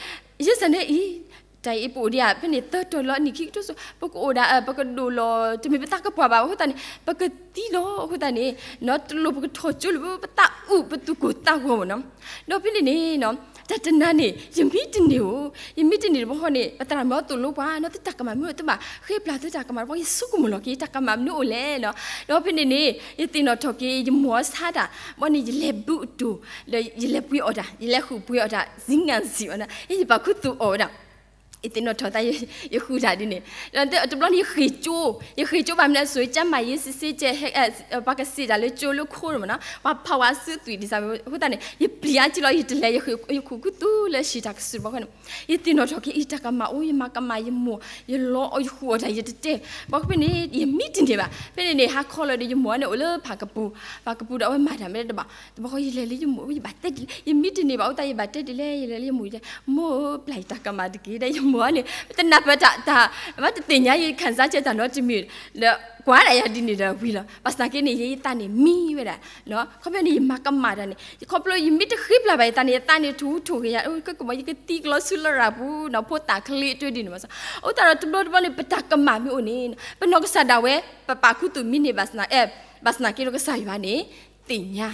ယဲစၢ်န့ၣ်အံၤ တၢ်အံၤပအိၣ်ဒံးဧါ ဖဲန့ၣ်သၢတီၤလီၤ အနံၣ်ခံကထိစိၤ ပကအိၣ်ဒၣ် ပကဒိၣ်လီၤ တမ့ၢ်ပသးကပှၢ်ဘၣ် အဃိသတးန့ၣ် ပကသံလီၤ အဃိသတးန့ၣ် တလိၣ်ပကထီၣ်ကၠိလၢၤ ပသးအုးပသူၣ်ကိၢ်သးဂီၤမးနီၤ, ဒီးဖဲန့ၣ်န့ၣ် တၢ်တနၤန့ၣ် ယမံတန့ၢ်ဧိၤ, ယမံတန့ၢ်တဘျီဃီန့ၣ် ပသရၣ်မုၣ်အသိၣ်လိပှၤ နီၢ်သုတၢ်ကမၣ်မ့ၢ်အိၣ် သုဘၣ်ဃ့ပျၢ်သုတၢ်ကမၣ်တဘျီ ယဆိကမိၣ်လီၤက့ၤ တၢ်ကမၣ်မနုၤအိၣ်လဲၣ်နီၤ, ဒီးဖဲန့ၣ်န့ၣ် ယသ့ၣ်နီၣ်ထီၣ်က့ၤ ယမိၢ်အီၤဆါတၢ် ဘီန့ၣ် ယလဲၤဘုးအတိၢ် ဒီးယလဲၤပှ့ၤအီၣ်တၢ် ယလဲၤဃုာ်ပှ့ၤအီၣ်တၢ် စံငၣ်စံအီၤနီၤ ယပာ်ခူသူၣ်အီၣ်ဝဲဒၣ် ယသ့ၣ်နီၣ်ထီၣ်သး ယဃုာ်တၢ်ဒ်န့ၣ်, ဒီးတဘျီန့ၣ် ယဃ့ၢ်ကၠိ, ယဃ့ၢ်ကၠိဘၣ်မနုၤအစိၤ ကၠၢ်မၤယ့စ့စ့ကဲ ပှၤကစံးတၢ်လၢကၠိလၢခိမးနီၤ, ပှၤဖးဝဲအစုသွံၣ်ဒ်စၢ်မ့ၢ် အဃိသတးန့ၣ် ယပျံၤအါကံလီၤ ယတလဲၤ ယဃုာ်ခူသူၣ်လၢဟံၣ်တၢ်ကစုၢ်တဘျီဃီန့ၣ်, ယသ့ၣ်နီၣ်ထီၣ်က့ၤ အံၤတၢ်ကမၣ်အိၣ် ယမၤကမၣ်ယမိၢ် ယလီၤအီၤ ယဃုာ်အီၣ်တၢ် ယတတဲ, ဘၣ်ဖဲန့ၣ် ယမံတန့ၢ်ဘၣ်, ဖဲန့ၣ်န့ၣ် ဟါခီလီၤဒီး ယမိၢ်န့ၣ်အိၣ်လၢဖၣ်ကပူၤ, ဖၣ်ကပူၤဒီးအဝဲမၤတၢ်မ့ၢ်တဘၣ်, တဘျီဃီယလဲၤလၢယမိၢ် ယဘၣ်တဲတလဲၣ် ယမံတန့ၢ်ဘၣ် အဃိသတး ယဘၣ်တဲတလဲၣ် ယလဲၤလၢယမိၢ်ယတဲ မိၢ်ဧၢ ပျၢ်ယတၢ်ကမၣ်တက့ၢ် ဒီးယမိၢ်န့ၣ် တနၢ်ပၢၢ်တၢ် မ့ၢ်တသ့ၣ်ညါယ ခံစားချက် တၢ်နီတမံၤ ဒီးကွၢ်ဒၣ်ယၤဒ်န့ၣ်ဒီးဝံၤလီၤ, ဘၣ်ဆၣ်သနာ်က့န့ၣ် ယ ယသးန့ၣ်မံဝဲဒၣ်, ခီဖျိန့ၣ် ယမၤကမၣ်တၢ်န့ၣ် ခီဖျိယမ့ၢ်တဃ့ပျၢ်ဘၣ်ယသးန့ၣ် ယသးန့ၣ်ထူထူဂ့ၤယၤ ကကမၣ် ယကသံကလီၤဆူလရာ်ပူၤနီၤ ဖိသၣ်ချ့တၢ်ဒ်န့ၣ်မး, အဃိသတးဒီးတဘျီတဘျီန့ၣ် ပတၢ်ကမၣ်မ့ၢ်အိၣ်န့ၣ် ပနီၢ်ကစၢ်ဒၣ်ဝဲ ပပာ်ခူသူၣ်မံန့ၢ် ဘၣ်ဆၣ်သနာ်က့ဒီးကစၢ်ယွၤန့ၣ် သ့ၣ်ညါ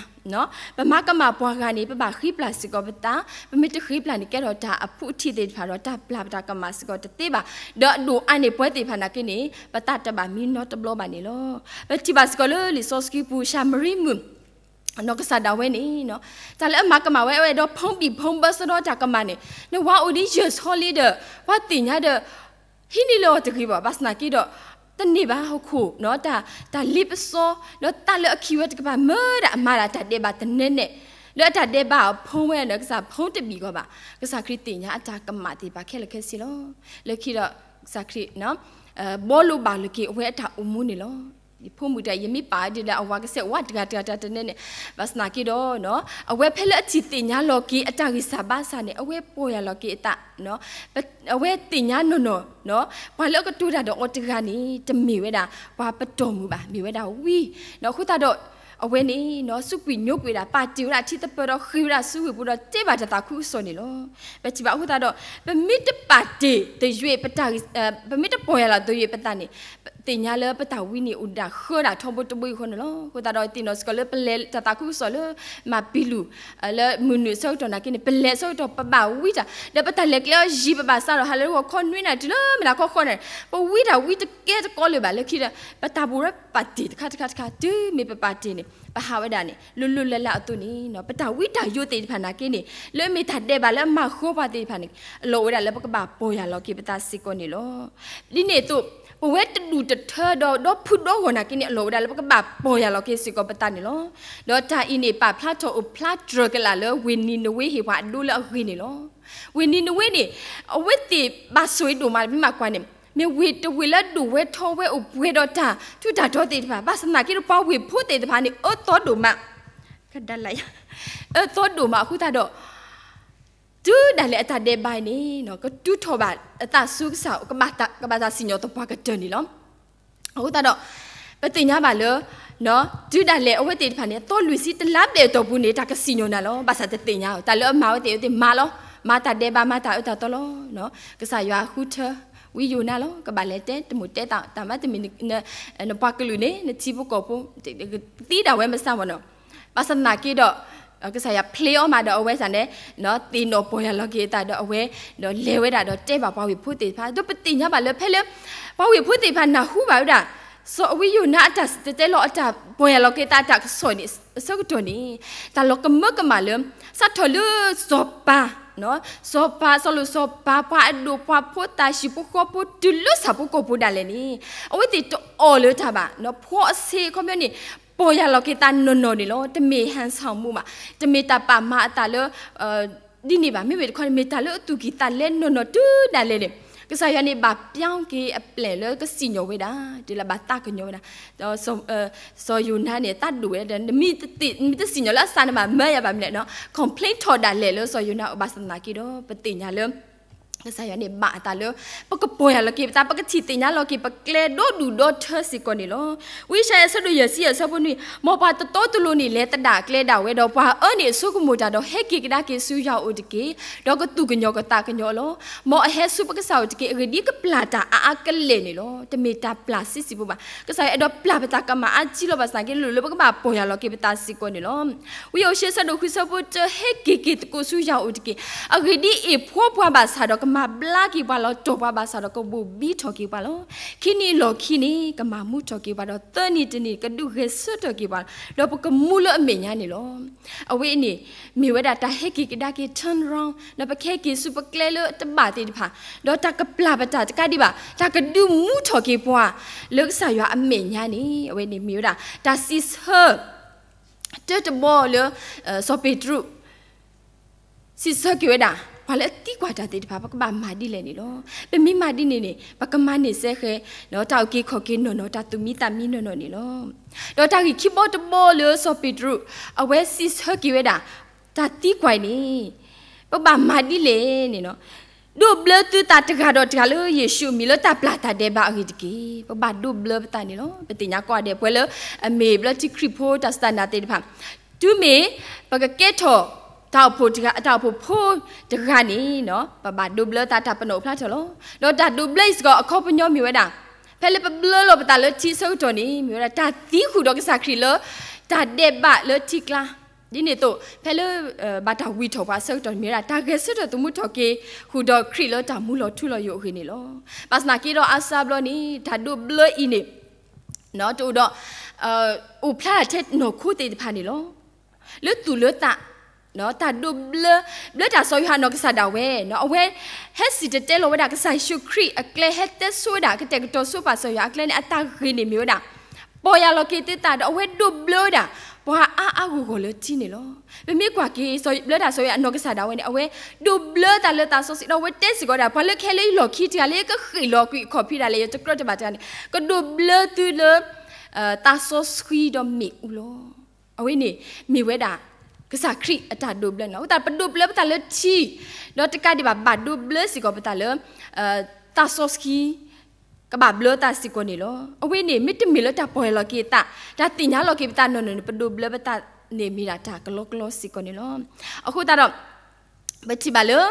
ပမၤကမၣ်ပှၤဂၤန့ၣ် ပဘၣ်ဃ့ပျၢ်စ့ၢ်ကီးပသး, ပမ့ၢ်တဃ့ပျၢ်န့ၣ် ကဲထီၣ်တၢ်အဖုၣ်ထံသ့ၣ်တဖၣ်ဒီး တၢ်ပျၢ်ပတၢ်ကမၣ်စ့ၢ်ကီးတသ့ဘၣ်, ဒီးအဒိၣ်အါန့ၢ်ပှၤသ့ၣ်တဖၣ်နာ်က့န့ၣ် ပသးတဘၣ်မံနီတဘျီဘၣ်န့ၣ်လီၤ. ပထံၣ်ဘၣ်စ့ၢ်ကီးလၢလံာ်စီဆှံပူၤ ၡၤမရံမုၣ် နီၢ်ကစၢ်ဒၣ်ဝဲန့ၣ် တၢ်လၢအမၤကမၣ်ဝဲ အဝဲဒီးဖီဘံၣ်ဖီဘၢစ့ၢ်ဒီးတၢ်ကမၣ်န့ၣ် နဝၤအိၣ်ဒ်ယဲၢ်ဆီလံဒီး ပှၤသ့ၣ်ညါဒီး ဟံးန့ၢ်လၢအီၤတဂ့ၤဘၣ်, ဘၣ်ဆၣ်သနာ်က့ဒီး တန့ၢ်ဘၣ်ဟီၣ်ခိၣ် တၢ်လ့ပစီ ဒီးတၢ်လၢအခံဝဲတကပၤ မၢဒၣ်အမၤဒၣ်တၢ်ဒဲးဘးတနဲနဲ, လၢအတၢ်ဒဲးဘးအဖီဝဲန့ၣ် ကစၢ်ဖီတဘံၣ်ဂီၢ်ဘၣ်. ကစၢ်ခရံာ်သ့ၣ်ညါအတၢ်ကမၣ်သ့ၣ်တဖၣ်ခဲလၢာ်ခဲဆ့လီၤ. လၢခံဒီး ကစၢ်ခရံာ် ဘီလိဘၣ်လိာ်က့ၤအဝဲအတၢ်အိၣ်မူန့ၣ်လီၤ. ယဖိမုၣ်တဂၤ ယမ့ၢ်ပာ်ဒ်လၢအဝၤကစဲးဝးတဂၤတဂၤတဂၤတနဲန့ၣ်, ဘၣ်ဆၣ်သနာ်က့ဒီး အဝဲဖဲလၢအထံၣ်သ့ၣ်ညါလီၤက့ၤအတၢ်ဂံၢ်စၢ်ဘါစၢ်န့ၣ် အဝဲပီၢ်ယၢ်လီၤက့ၤအသး အဝဲသ့ၣ်ညါနီၢ်နီၢ် ပှၤလၢအကတိၤတၢ်ဒီးအီၤတဂၤန့ၣ် တမ့ၢ်ဝဲဒၣ် ပှၤပတီၢ်မုၢ်ဘၣ်, မ့ၢ်ဝဲဒၣ်ဝံ, အဃိသတးဒီး အဝဲန့ၣ် စူးကွံာ်ညိကွံာ်ဝဲဒၣ် ပာ်တ့ၢ်ဝဲဒၣ်ထံသပၢၤဒီးဃ့ၢ်ဝဲဒၣ်စုဝ့ၢ်ပူၤဒီးတဲဘၣ်တၢ်သးခုကစီၣ်န့ၣ်လီၤ. ပထံၣ်ဘၣ်အဃိသတးဒီး ပမ့ၢ်တပာ်တ့ၢ်တယွ့ၣ် ပမ့ၢ်တပီၢ်ယၢ်လီၤတယွ့ၣ်ပသးန့ၣ် သ့ၣ်ညါလၢပတၢ်ဝံန့ၣ်အိၣ်ဒၣ်ဃၢဒၣ်ထီဘိတဘိအံၤဃီန့ၣ်လီၤ. အဃိသတးဒီးသ့ၣ်နီၣ်စ့ၢ်ကီးလၢ ပလဲၤတၢ်သးခုကစီၣ်လၢ မၤပံၤလူၢ် လၢမုၢ်နုာ်အဆၢကတီၢ်နာ်က့န့ၣ် ပလဲၤအဆၢကတီၢ် ပဘၣ်ဝံတၢ် ဒီးပတၢ်လဲၤကျဲအီၤယံၤ ပဘၣ်စးထီၣ်ဟးလၢဂီၤခီနွံနၣ်ရံၣ်တုၤလၢမုၢ်နၤခီဃီန့ၣ် ပဝံတၢ်ဝံတကဲတကီလၢၤဘၣ်. လၢခံဒီး ပတၢ်ပူၤဒီးပပာ်တ့ၢ်တခါတခါတခါ တုၤမ့ၢ်ပပာ်တ့ၢ်န့ၣ် ပဟးဝဲဒၣ်န့ၣ် လိၤလိၤလၢ်လၢ်အသိးန့ၣ် ပတၢ်ဝံတၢ်ယိးသ့ၣ်တဖၣ်နာ်က့န့ၣ် လၢအမ့ၢ်တၢ်ဒဲးဘးလၢအမၤဃီပှၤသ့ၣ်တဖၣ်န့ၣ် အလီၢ်အိၣ်ဝဲဒၣ်လၢပကဘၣ်ပီၢ်ယၢ်လီၤက့ၤပသးစ့ၢ်ကီးန့ၣ်လီၤ. ဒ်န့ၣ်အသိး ပဝဲတဒူၣ်တထၢဒီးဒီဖုဒီဂီၢ်နာ်က့န့ၣ် အလီၢ်အိၣ်ဝဲဒၣ်လၢပကဘၣ်ပီၢ်ယၢ်လီၤက့ၤစ့ၢ်ကီးပသးန့ၣ်လီၤ. ဒီးတၢ်အံၤန့ၣ် ပာ်ဖျါထီၣ်အိၣ်ဖျါတြၢၤကလာ်လၢ ဝ့ၢ်နံၤနဝ့ဟ့ၣ်ပှၤအဒိလၢအဂ့ၤန့ၣ်လီၤ. ဝ့ၢ်နံၤနဝ့န့ၣ် အဝဲသ့ၣ်ဘၣ်ဆိၣ်ဂ့ၤဒိၣ်မး ပမ့ၢ်ကွၢ်န့ၣ် မ့ၢ်ဝ့ၢ်တဝ့ၢ်လၢဒိၣ်ဝဲထီဝဲအိၣ်ပှဲၤဒီးတၢ်ထူးတၢ်တီၤသ့ၣ်တဖၣ် ဘၣ်ဆၣ်သနာ်က့ဒီးပှၤဝ့ၢ်ဖိသ့ၣ်တဖၣ်န့ၣ် အၢသီဒိၣ်မး အၢသီဒိၣ်မးအဃိသတးဒီး တုၤဒၣ်လဲာ်အတၢ်ဒဲးဘးအံၤန့ၣ် ကတူၢ်ထီၣ်ဘၣ်အသးဆူကစၢ် ကဘၣ်တၢ်စံၣ်ညီၣ်သပှၢ်ကတၢၢ်န့ၣ်လီၤ. အဃိသတးဒီး ပသ့ၣ်ညါဘၣ်လၢ တုၤဒၣ်လဲာ်အဝဲသ့ၣ်တဖၣ်န့ၣ် အသီလွံၢ်ဆံတလါဘျဲၣ်အတီၢ်ပူၤန့ၣ် တၢ်ကစံၣ်ညီၣ်နၤလီၤ. ဘၣ်ဆၣ်တသ့ၣ်ညါ တၢ်လၢအမၤဝဲသ့ၣ်ဝဲသ့ၣ်မၤလီၤ. မၤတၢ်ဒဲးဘး မၤတၢ်အၢတၢ်သီလီၤ. ကစၢ်ယွၤဃုထၢ ဝံယိၤနါလီၤ. ကဘၣ်လဲၤတဲ တမိၣ်တဲ တၢ်မၤတမံၤ နပှၤကလုာ်န့ၣ် နထံဖိကီၢ်ဖိ သံဒၣ်ဝဲမစၢ်မနီၤ. ဘၣ်ဆၣ်သနာ်က့ဒီး ကစၢ်ယွၤဖျ့အီၤမးဒီးအဝဲသ့ၣ်န့ၣ် သ့ၣ်နီၣ်ပီၢ်ယၢ်လီၤက့ၤအသးဒီးအဝဲ ဒီးလဲၤဝဲဒၣ်ဒီးတဲဘၣ်ပှၤဝ့ၢ်ဖိသ့ၣ်တဖၣ် ဒီးပသ့ၣ်ညါဘၣ်လၢဖဲလၢ ပှၤဝ့ၢ်ဖိသ့ၣ်တဖၣ်နၢ်ဟူဘၣ်ဝဲဒၣ် စီၤဝံယိၤနါအတၢ်တဲလီၤအတၢ်ပီၢ်ယၢ်လီၤက့ၤသးအတၢ်ကစီၣ်န့ၣ် အဆၢကတီၢ်န့ၣ် တၢ်လီၤကမၢကမၣ်လၢ စးထီၣ်လၢစီၤပၤ စီၤပၤ စီၤလိာ်စီၤပၤ ပှၤအဒိၣ်ပှၤဖိ သၣ်ဆံၣ်ဖိဃီဖိ တုၤလၢဆၣ်ဖိကီၢ်ဖိဒၣ်လဲာ်န့ၣ် အဝဲသ့ၣ်တအီၣ်လၢတၢ်ဘၣ် ဖှီအဆ့အခီပညီန့ၣ် ပီၢ်ယၢ်လီၤက့ၤသးနီၢ်နီၢ်န့ၣ်လီၤ. တမ့ၢ်ဟဲဆၣ်မူဘၣ်, တမ့ၢ်တၢ်ပာ်မၤအသးလၢ ဒ်န့ၣ်ဘၣ်. မ့မ့ၢ်တခီန့ၣ် မ့ၢ်တၢ်လၢအသူၣ်ကံၢ်သးလဲနီၢ်နီၢ်တုၤဒၣ်လဲာ်န့ၣ် ကစၢ်ယွၤန့ၣ် ဘၣ်ပျီက့ၤအပျဲၢ်လၢကစံၣ်ညီၣ်ဝဲဒၣ် တုၤလၢဘၣ်သးကညီၤဝဲဒၣ် စီၤယိၤနါန့ၣ် သးဒိၣ်ဝဲဒၣ် နမ့ၢ်တစံၣ်ညီၣ်လၢအစးန့ၣ်ဘၣ် မၢယၤဘၣ်မနုၤလဲၣ် complain ထီၣ်ဒၣ်လဲာ်လၢစီၤယိၤနါအအိၣ် ဘၣ်ဆၣ်သနာ်က့ဒီး ပသ့ၣ်ညါလၢ ကစၢ်ယွၤန့ၣ် ဘၣ်အသးလၢ ပကပီၢ်ယၢ်လီၤက့ၤပသး ပကထံၣ်သ့ၣ်ညါလီၤက့ၤပကျဲဒီဒူၣ်ဒီထၢစ့ၢ်ကီးန့ၣ်လီၤ. ဝံယၡါယၤ အဆၢဒိၣ်ယဲၢ်ဆံယဲၢ် အဆၢဖိနွံ မ်ပှၤတတီတလိၤန့ၣ် လဲၤသဒၣ်ကျဲဒၣ်ဝဲဒီး ပှၤအၢန့ၣ်အဆိကမိၣ်တၢ်ဒီး ဟဲက့ၤကဒါက့ၤဆူယွၤအအိၣ်တက့ၢ်. ဒီးကသူၣ်ကညီၤကသးကညီၤလီၤ. မ်အဟဲဆူပကစၢ်အအိၣ်တက့ၢ်. အဂ့ၢ်ဒ်အံၤ ကပျၢ်တၢ်အါအါကလဲာ်န့ၣ်လီၤ. တမ့ၢ်တၢ်ပျၢ်ဆံးဆံးဖိဘၣ်. ကစၢ်ယွၤအဲၣ်ဒိးပျၢ်ပသးကမၣ်အါကံလီၤ. ဘၣ်ဆၣ်သနာ်က့ လိၣ်လၢပကဘၣ်ပီၢ်ယၢ်လီၤက့ၤပသးစ့ၢ်ကီးန့ၣ်လီၤ. ဝံယၡါယၤ အဆၢဒိၣ်ဃု အဆၢဖိတၢ ဟဲက့ၤက့ၤသကိးဆူယွၤအအိၣ်တက့ၢ်. အဂ့ၢ်ဒ်အံၤ ဖှီပှၤဘၣ်ဆၣ်ဒီးကမၤဘျါက့ၤပှၤလီၤ. တီၢ်ပှၤဘၣ်ဆၣ်ဒီးကဘိၣ်ဘံထီၣ်က့ၤပှၤလီၤ. ခံနံၤအလီၢ်ခံန့ၣ် ကမၤမူထီၣ်က့ၤပှၤဒီး သၢနံၤတနံၤ ကဒုးဂဲၤဆၢထၢၣ်က့ၤပှၤ ဒီးပကမူလၢအမဲာ်ညါန့ၣ်လီၤ. အဝဲအံၤန့ၣ် မ့ၢ်ဝဲဒၣ်တၢ်ဟဲက့ၤကဒါက့ၤ turn around ဒီးပကဟဲက့ၤဆူပကျဲလၢတဘၣ်သ့ၣ်တဖၣ် ဒီးတၢ်ကပျၢ်ပတၢ်တကးဒံးဘၣ် တၢ်ကဒုးမူထီၣ်က့ၤပှၤ လၢကစၢ်ယွၤအမဲာ်ညါန့ၣ် အဝဲန့ၣ်မ့ၢ်ဝဲဒၣ် တၢ်စံးဆၢ တၢတဘီလၢ စီၤပ့းတရူး စံးဆၢက့ၤဝဲဒၣ် ပှၤလၢအသံကွၢ်တၢ်သ့ၣ်တဖၣ် ပကဘၣ်မၤဒ်လဲၣ်န့ၣ်လီၤ. ပမ့ၢ်မၤဒ်န့ၣ်န့ၣ် ပကမၤန့ၢ်စ့ၢ်ကီး တၢ်အုၣ်က့ၤခီၣ်က့ၤနီၢ်နီၢ် တၢ်သူၣ်မံသးမံနီၢ်နီၢ်န့ၣ်လီၤ. ဒီးတၢ်ဂ့ၢ်ခံဘီတဘီလၢစီၤပ့းတရူး အဝဲစံးဆၢက့ၤဝဲဒၣ် တၢ်သံကွၢ်အံၤန့ၣ် ပဘၣ်မၤဒ်လဲၣ်န့ၣ်လီၤ. ဒိးဘျၢသုသးတဂၤဒီးတဂၤလၢယ့ၣ်ၡူးအမံၤ လၢတၢ်ပျၢ်တၢ်ဒဲးဘးအဂ့ၢ်တက့ၢ်. ပဘၣ်ဒိးဘျၢပသးန့ၣ်လီၤ. ပသ့ၣ်ညါကိးဂၤဒဲး ပှၤလၢအမ့ၢ်ဘျၢထံခရံာ်ဖိတၢ်စူၢ်တၢ်နာ်သ့ၣ်တဖၣ် တုၤမ့ၢ်ပကကဲထီၣ် တၢ်အိၣ်ဖှိၣ်တဂၤ တၢ်အိၣ်ဖှိၣ်ဖိတဂၤန့ၣ် ပဘၣ်ဒိးဘျၢသး တၢ်ပနီၣ်အိၣ်ဖျါထီၣ်လီၤ. ဒီးတၢ်ဒိးဘျၢအံၤစ့ၢ်ကီး အခီပညီမ့ၢ်ဝဲဒၣ် ဖဲလၢပဘျၢလီၤပသးလၢထံအဆၢကတီၢ်န့ၣ် မ့ၢ်ဝဲဒၣ် တၢ်သံဃုာ်ဒီးကစၢ်ခရံာ်လၢ တၢ်ဒဲးဘးလၢထံကျါ ဒ်န့ၣ်အသိး ဖဲလၢ ဘၣ်တၢ်ဝံၢ်ထီၣ်ပှၤအဆၢကတီၢ်န့ၣ် မ့ၢ်ဝဲဒၣ် တၢ်ဂဲၤဆၢထၢၣ်သမူထီၣ်က့ၤဃုာ်ဒီးခရံာ်လၢတၢ်မူလီၤထူလီၤယိာ်အဂ့ၢ်န့ၣ်လီၤ. ဘၣ်ဆၣ်သနာ်က့ဒီး အါစှၤဘျီန့ၣ် တၢ်ဒိးဘျၢအံၤန့ၣ် တအိၣ်ဒီး အိၣ်ဖျါထဲနီၢ်ခိသ့ၣ်တဖၣ်န့ၣ်လီၤ. လၢသူၣ်လၢသး တၢ်ဒိးဘျၢ, ဘျၢတၢ်စီၤယိၤဟၣ်အနီၢ်ကစၢ်ဒၣ်ဝဲ, အဝဲဟဲစံၣ်တဲၤတဲလီၤဝဲဒၣ် ကစၢ်ယ့ၣ်ၡူးခရံာ်အကျဲ ဟဲတဲဆိဝဲဒၣ် ကတဲာ်ကတီၤဆိပာ်စီၤယိၤဟၣ်အကျဲန့ၣ် အတၢ်ဂ့ၢ်န့ၣ်မ့ၢ်ဝဲဒၣ် ပီၢ်ယၢ်လီၤက့ၤသုသး ဒီးအဝဲဒိးဘျၢဝဲဒၣ် ပှၤအါအါဂီၢ်ဂီၢ်လၢထံန့ၣ်လီၤ. ပမ့ၢ်ကွၢ်က့ၤ ဘျၢတၢ်စီၤယိၤဟၣ်အနီၢ်ကစၢ်ဒၣ်ဝဲန့ၣ် အဝဲဒိးဘျၢသးလၢသးစီဆှံ ဒီးအဝဲတဲစ့ၢ်ကီးဝဲဒၣ် ပှၤလၢကဟဲလၢယလီၢ်ခံတဂၤလၢ ယကဃ့ၢ်လီၤကွံာ်အခီၣ်ဖံးဒၣ်လဲာ် ယတကြၢးတဘၣ်တဂၤန့ၣ် ကဒိးဘျၢသုလၢ သးစီဆှံဒီးမ့ၣ်အူလီၤ. အဝဲန့ၣ်မ့ၢ်ဝဲဒၣ် ကစၢ်ခရံာ်အတၢ်ဒိးဘျၢန့ၣ်လီၤ. အဃိသတး ပဒိးဘျၢပသးလၢထံ, ဒီးတကးဒံးဘၣ် ဘၣ်ဒိးဘျၢစ့ၢ်ကီးပသးလၢ သးစီဆှံ ကဘၣ်ဘျၢသးစ့ၢ်ကီးန့ၣ်လီၤ. အဝဲန့ၣ်မ့တမ့ၢ်လၢတၢ်ပီၢ်ယၢ်လီၤက့ၤသး, တၢ်သ့ၣ်ညါလီၤက့ၤပသးနီၢ်နီၢ်န့ၣ် ပဒိးဘျၢပသးန့ၣ်မ့ၢ်ဒၣ်တၢ်ကလီကလီစ့ၢ်ကီးန့ၣ်လီၤ. အဃိသတးဒီး ပထံၣ်ဘၣ်လၢ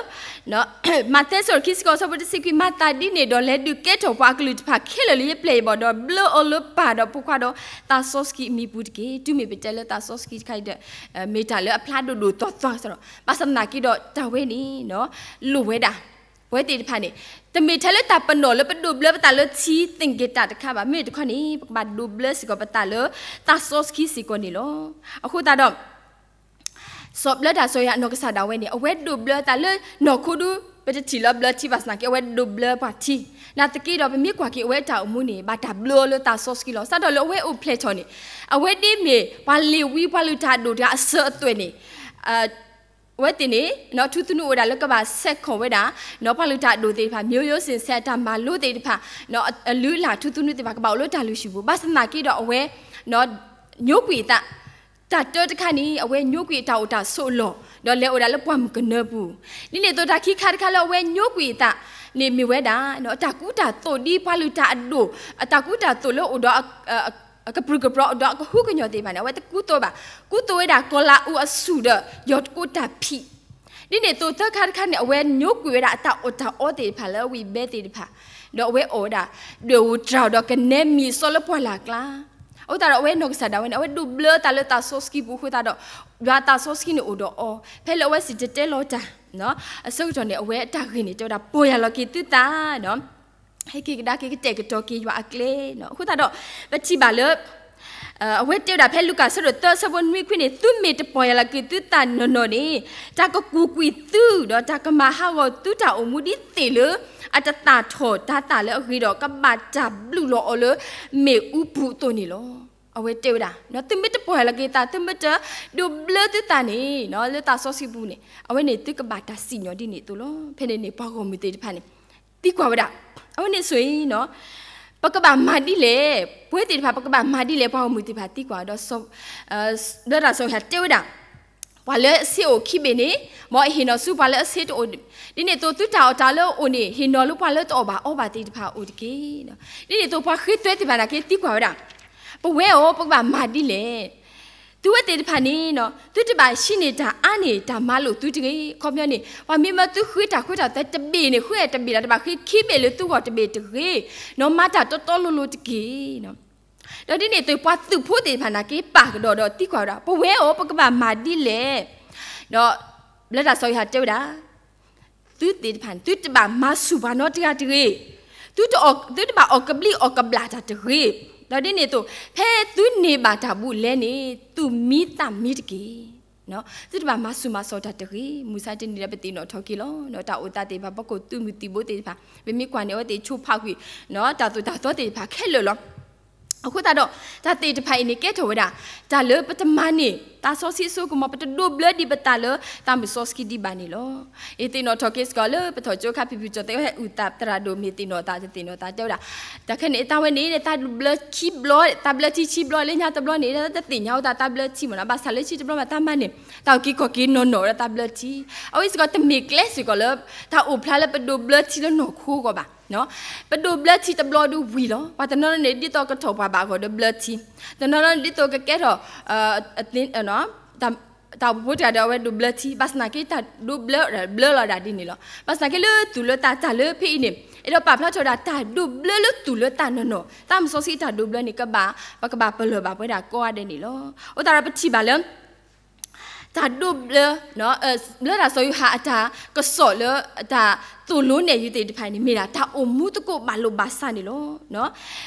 မးသဲအဆၢဒိၣ်ခံဆံဃိးအဆၢဖိတဆံခွံ, မၤသးဒ်န့ၣ်ဒီး လဲၤဒုးကဲထီၣ်ပှၤအကလုာ်တဖၣ်ခဲလၢာ်လၢယပျဲၢ်ယဘီၣ်ဒီး ဘျၢအီၤလၢပၢ်ဒီးဖိခွါဒီးသးစီဆှံအမံၤပူၤတက့ၢ်. တုၤမ့ၢ်ပတဲလၢသးစီဆှံတခါအံၤဒီး မ့ၢ်တၢ်လၢအဖျါဒိၣ်ဒိၣ်သွဲၣ်သွဲၣ်ဒီး ဘၣ်ဆၣ်သနာ်က့ဒီးတၢ်ဝဲန့ၣ် လိၣ်ဝဲဒၣ် ပဝဲသ့ၣ်တဖၣ်န့ၣ် တမ့ၢ်ထဲလၢတၢ်ပနီၣ်လၢပဒိးဘျၢပသးလၢထံသ့ၣ်က့ၤတၢ်တခါဘၣ်. မ့မ့ၢ်တခီန့ၣ် ပကဘၣ်ဒိးဘျၢစ့ၢ်ကီးပသးလၢသးစီဆှံစ့ၢ်ကီးန့ၣ်လီၤ. အဃိသတးဒီး စီၤဘျၢတၢ်စီၤယိၤဟၣ်အနီၢ်ကစၢ်ဒၣ်ဝဲန့ၣ် အဝဲဒိးဘျၢသးလၢနီၢ်ခိဒု ပတထံၣ်လၢဘျၢထံဘၣ်ဆၣ်သနာ်က့ အဝဲဒိးဘျၢပှၤထံ, နာ်သက့ဒီး ပမ့ၢ်ကွၢ်က့ၤအဝဲအတၢ်အိၣ်မူန့ၣ် ဘၣ်တၢ်ဘျၢအီၤလၢသးစီဆှံလီၤ. စးထီၣ်လၢအဝဲအိၣ်ဖျဲၣ်ထီၣ်န့ၣ် အဝဲဒ်မ့ၢ်ပှၤလ့ၤဝံပှၤလုၢ်တၢ်အဒိၣ်တဂၤအစၢၤအသွဲၣ်န့ၣ် အဝဲသ့ၣ်န့ၣ် ထူသနူအိၣ်ဝဲဒၣ်လၢကဘၣ်ဆဲးခီၣ်ဝဲဒၣ် ပှၤလုၢ်တၢ်အဒိၣ်သ့ၣ်တဖၣ် မျိုးရိုးစဉ်ဆက် အတၢ်မၤလိသ့ၣ်တဖၣ် အလုၢ်အလၢ်ထူသနူသ့ၣ်တဖၣ် ကဘၣ်အိၣ်လၢတၢ်လုၢ်ဟံၣ်ပူၤ ဘၣ်ဆၣ်သနာ်က့ဒီးအဝဲ ညိကွံာ်အသး, တၢ်တၢတခါန့ၣ် အဝဲညိကွံာ်အတၢ်အိၣ်တၢ်ဆိးအလီၢ် ဒီးလဲၤအိၣ်ဒၣ်လၢပှၢ်မုၢ်ကနၢပူၤ, ဒ်န့ၣ်အသိးတၢ်ခံခါတခါလၢအဝဲညိကွံာ်အသးန့ၣ်မ့ၢ်ဝဲဒၣ် အတၢ်ကူတၢ်သိးဒ်ပှၤလုၢ်တၢ်အဒိၣ် အတၢ်ကူတၢ်သိးလၢအိၣ်ဒီး အကပြုၢ်ကပြီၤဒီးအကဟုကညီၤသ့ၣ်တဖၣ်န့ၣ် အဝဲတကူသိးဘၣ်, ကူသိးဝဲဒၣ်ကီၤလၤအူအဆူၣ်ဒီး ယီၤတကိးတၢ်ဖံး, ဒ်န့ၣ်အသိးသၢခါတခါန့ၣ် အဝဲညိကွံာ်ဝဲဒၣ်အတၢ်အီၣ်တၢ်အီသ့ၣ်တဖၣ်လၢဝံၣ်ဘဲသ့ၣ်တဖၣ်, ဒီးအဝဲအီၣ်ဝဲဒၣ် ဒွဲၣ်ဧိၤတြၤဧိၤဒီးကနဲမံၤစီလၢပှၢ်လၢ်ကျါ, အဃိသတးဒီးအဝဲနီၢ်ကစၢ်ဒၣ်ဝဲန့ၣ် အဝဲဒိးဘျၢသးလၢသးစီဆှံပူၤအဃိသတးဒီး ယွၤသးစီဆှံန့ၣ်အိၣ်ဒီးအီၤ ဖဲလၢအဝဲစံၣ်တဲၤတဲလီၤတၢ် အဆၢကတီၢ်န့ၣ် အဝဲအတၢ်ဂ့ၢ်န့ၣ် တဲဝဲဒၣ်ပီၢ်ယၢ်လီၤက့ၤသုသး ဟဲက့ၤကဒါက့ၤကတဲာ်ကတီၤက့ၤယွၤအကျဲ, အဃိသတးဒီး ပထံၣ်ဘၣ်လၢ အဝဲတဲဝဲဒၣ်ဖဲလူၤကၣ်အဆၢဒိၣ်သၢအဆၢဖိနွံခွံန့ၣ် သုမ့ၢ်တပီၢ်ယၢ်လီၤက့ၤသုသးနီၢ်နီၢ်န့ၣ် တၢ်ကကူၣ်ကွံာ်သု ဒီးတၢ်ကမၤဟးဂီၤသုတၢ်အိၣ်မူဒ်သ့ၣ်လၢ အတသၣ်ထီၣ်တၤသၣ်လၢအဂ့ၤဒီး ကဘၣ်တၢ်ဘျုးလီၤအီၤလၢမ့ၣ်အူပူၤအသိးန့ၣ်လီၤ. အဝဲတဲဝဲဒၣ် သုမ့ၢ်တပီၢ်ယၢ်လီၤက့ၤသး သုမ့ၢ်တဒိးဘျၢသုသးန့ၣ် လၢသးစီဆှံပူၤန့ၣ် အဝဲန့ၣ်သုကဘၣ်တၢ်စံၣ်ညီၣ်ဒ်န့ၣ်အသိးလီၤ. ဖဲန့ၣ်န့ၣ် ပှၤဂီၢ်မုၢ်သ့ၣ်တဖၣ်န့ၣ် သံကွၢ်ဝဲဒၣ် အဝဲန့ၣ်ဆိၣ်အံၤ ပကဘၣ်မၤဒ်လဲၣ်, ပဝဲသ့ၣ်တဖၣ် ပကဘၣ်မၤဒ်လဲၣ် ပှၤဂီၢ်မုၢ်သ့ၣ်တဖၣ်သံကွၢ်ဒီး ဘျၢတၢ်စီၤယိၤဟၣ်တဲဝဲဒၣ် ပှၤလၢအဆ့အိၣ်ခံဘ့ၣ်န့ၣ် မ်အဟ့ၣ်နီၤဆူပှၤလၢအဆ့တအိၣ်, ဒ်န့ၣ်အသိးသုတၢ်အီၣ်တၢ်အီလၢအအိၣ်န့ၣ် ဟ့ၣ်နီၤလၢပှၤလၢတအီၣ်ဘၣ်အီဘၣ်သ့ၣ်တဖၣ်အအိၣ်တက့ၢ်. ဒ်န့ၣ်အသိးပှၤဃ့သွဲသ့ၣ်တဖၣ်နာ်က့သံကွၢ်ဝဲဒၣ် ပဝဲဧၢ ပကဘၣ်မၤဒ်လဲၣ် သုဝဲသ့ၣ်တဖၣ်န့ၣ် သုတဘၣ်ဟံးန့ၢ်တၢ်အါန့ၢ်တၢ်မၤလိာ်သုတဂ့ၤ. အခီပညီန့ၣ် ပှၤမ့ၢ်မၢသုဃ့တၢ်ခွဲးတၢ်သဲတဘ့ၣ်န့ၣ် ဃ့တဘ့ၣ်လၢၤတဘၣ် ဃ့ခံဘ့ၣ်လၢသုဂီၢ်တဘ့ၣ်တဂ့ၤ, နီၢ်မၤတၢ်တီတီလိၤလိၤတက့ၢ်. ဒီးဒ်န့ၣ်အသိး ပှၤသုးဖိသ့ၣ်တဖၣ်နာ်က့ပာ်ကဒီးဒီးသံကွၢ်ဝဲဒၣ် ပဝဲဧၢ ပကဘၣ်မၤဒ်လဲၣ်. ဒီးဘျၢတၢ်စီၤယိၤဟၣ်တဲဝဲဒၣ် သုသ့ၣ်တဖၣ်န့ၣ် သုတဘၣ်မၤဆူၣ်ပှၤနီတဂၤတဂ့ၤ. သုတအီၣ် သုတဘၣ်အီၣ်ကဘျံးအီၣ်ကဘျၣ်တၢ်တဂ့ၤ. ဒီးဒ်န့ၣ်အသိး ဖဲသုန့ၢ်ဘၣ်တၢ်ဘူးလဲန့ၣ် သူၣ်မံသးမံတက့ၢ်. သုတဘၣ်မၤဆူၣ်မၤစိးတၢ်တဂ့ၤ. မုၢ်ဆါတနံၤဒီးပသ့ၣ်နီၣ်ထီၣ်က့ၤလီၤ. တၢ်အိၣ်သးသ့ၣ်တဖၣ် ပကိၣ်သုးမုၢ်သံၣ်ဘိသ့ၣ်တဖၣ် ပမ့ၢ်ကွၢ်န့ၣ် အဝဲသ့ၣ်ဆိဖးကွံာ် တၢ်သိၣ်တၢ်သီသ့ၣ်တဖၣ်ခဲလၢာ်လီၤ. အဃိသတးဒီး တၢ်သ့ၣ်တဖၣ်အံၤန့ၣ် ကဲထီၣ်ဝဲဒၣ် တၢ်လၢပတမၤန့ၢ် သးစီဆှံအစိကမီၤ ပတဒိးဘျၢဒံးပသးလၢသးမုၢ်စီဆှံဒံးဘၣ်န့ၣ်လီၤ. ယသ့ၣ်နီၣ်ထီၣ်က့ၤစ့ၢ်ကီးလၢပထီၣ်ကၠိခါဖံဖုကၠီၣ်သဲးဟဲအုၣ်သးသရၣ်ဒိၣ်မ့ၢ်သ့ၣ်နီၣ်သးတသ့ၣ်နီၣ်သးတဲဝဲဒၣ် တၢ်ခဲန့ၣ် တၢ်ဝဲန့ၣ် သးဘျၢခံဘျီ သးဘျၢထံခံဘျီ လၢညါတဘျီန့ၣ် တသ့ၣ်ညါဝဲသးသးဘျၢထံမ့ၢ်နီၤ ဘၣ်ဆၣ်လၢခံတဘျီမး တၢ်မၤန့ၢ် တၢ်အုၣ်က့ၤခီၣ်က့ၤနီၢ်နီၢ်ဒီးသးဘျၢထံ အဝဲစ့ၢ်ကီးတမ့ၢ်ကျဲစ့ၢ်ကီးလၢ တၢ်အိၣ်ဖျါလၢပဒိးဘျၢထံလၢနီၢ်ခိအဂီၢ်ဘၣ်. ပဒိးဘျၢထံတဘျီဒုဝံၤလီၤ. ပှၤတနီၤနီၤန့ၣ် ဒ်သိးကထီၣ်ပှၤဘၣ်အဂီၢ်ဒီးဘျၢထံ, တနီၤနီၤန့ၣ် ဒ်သိးကကဲထီၣ် တၢ်အိၣ်ဖှိၣ်တဂၤဒီးအဝဲဒိးဘျၢထံ, ဘၣ်ဆၣ်သနာ်က့တၢ်ဒိးဘျၢ ဘျၢလီၤဒၣ်ဒ်န့ၣ်လီၤ. ဘၣ်ဆၣ်သနာ်က့လၢသူၣ်လၢသးတၢ်လၢဖဲအံၤန့ၣ် အဲၣ်ဒိးပာ်ဖျါထီၣ်ဝဲဒၣ်တၢ်ဒိးဘျၢလၢသူၣ်လၢသးနီၢ်နီၢ်, သးမုၢ်စီဆှံတၢ်ဒိးဘျၢန့ၣ် ကဘၣ် ပကဘၣ်ပလၢၢ်ဘၣ်ပဝဲဒၣ်ကိးဂၤဒဲးန့ၣ်လီၤ. အဃိသတးဒီးပထံၣ်ဘၣ်လၢ တၢ်ဒိးဘျၢ လၢတၢ်စီၤယိၤဟၣ်အတၢ်ကစီၣ်လၢတၢ်သိၣ်လိနဲၣ်ယုၤသ့ၣ်တဖၣ်န့ၣ် မ့ၢ်ဒၣ်တၢ်အိၣ်မူသကိးဘၣ်လိာ်ဘၣ်စးန့ၣ်လီၤ.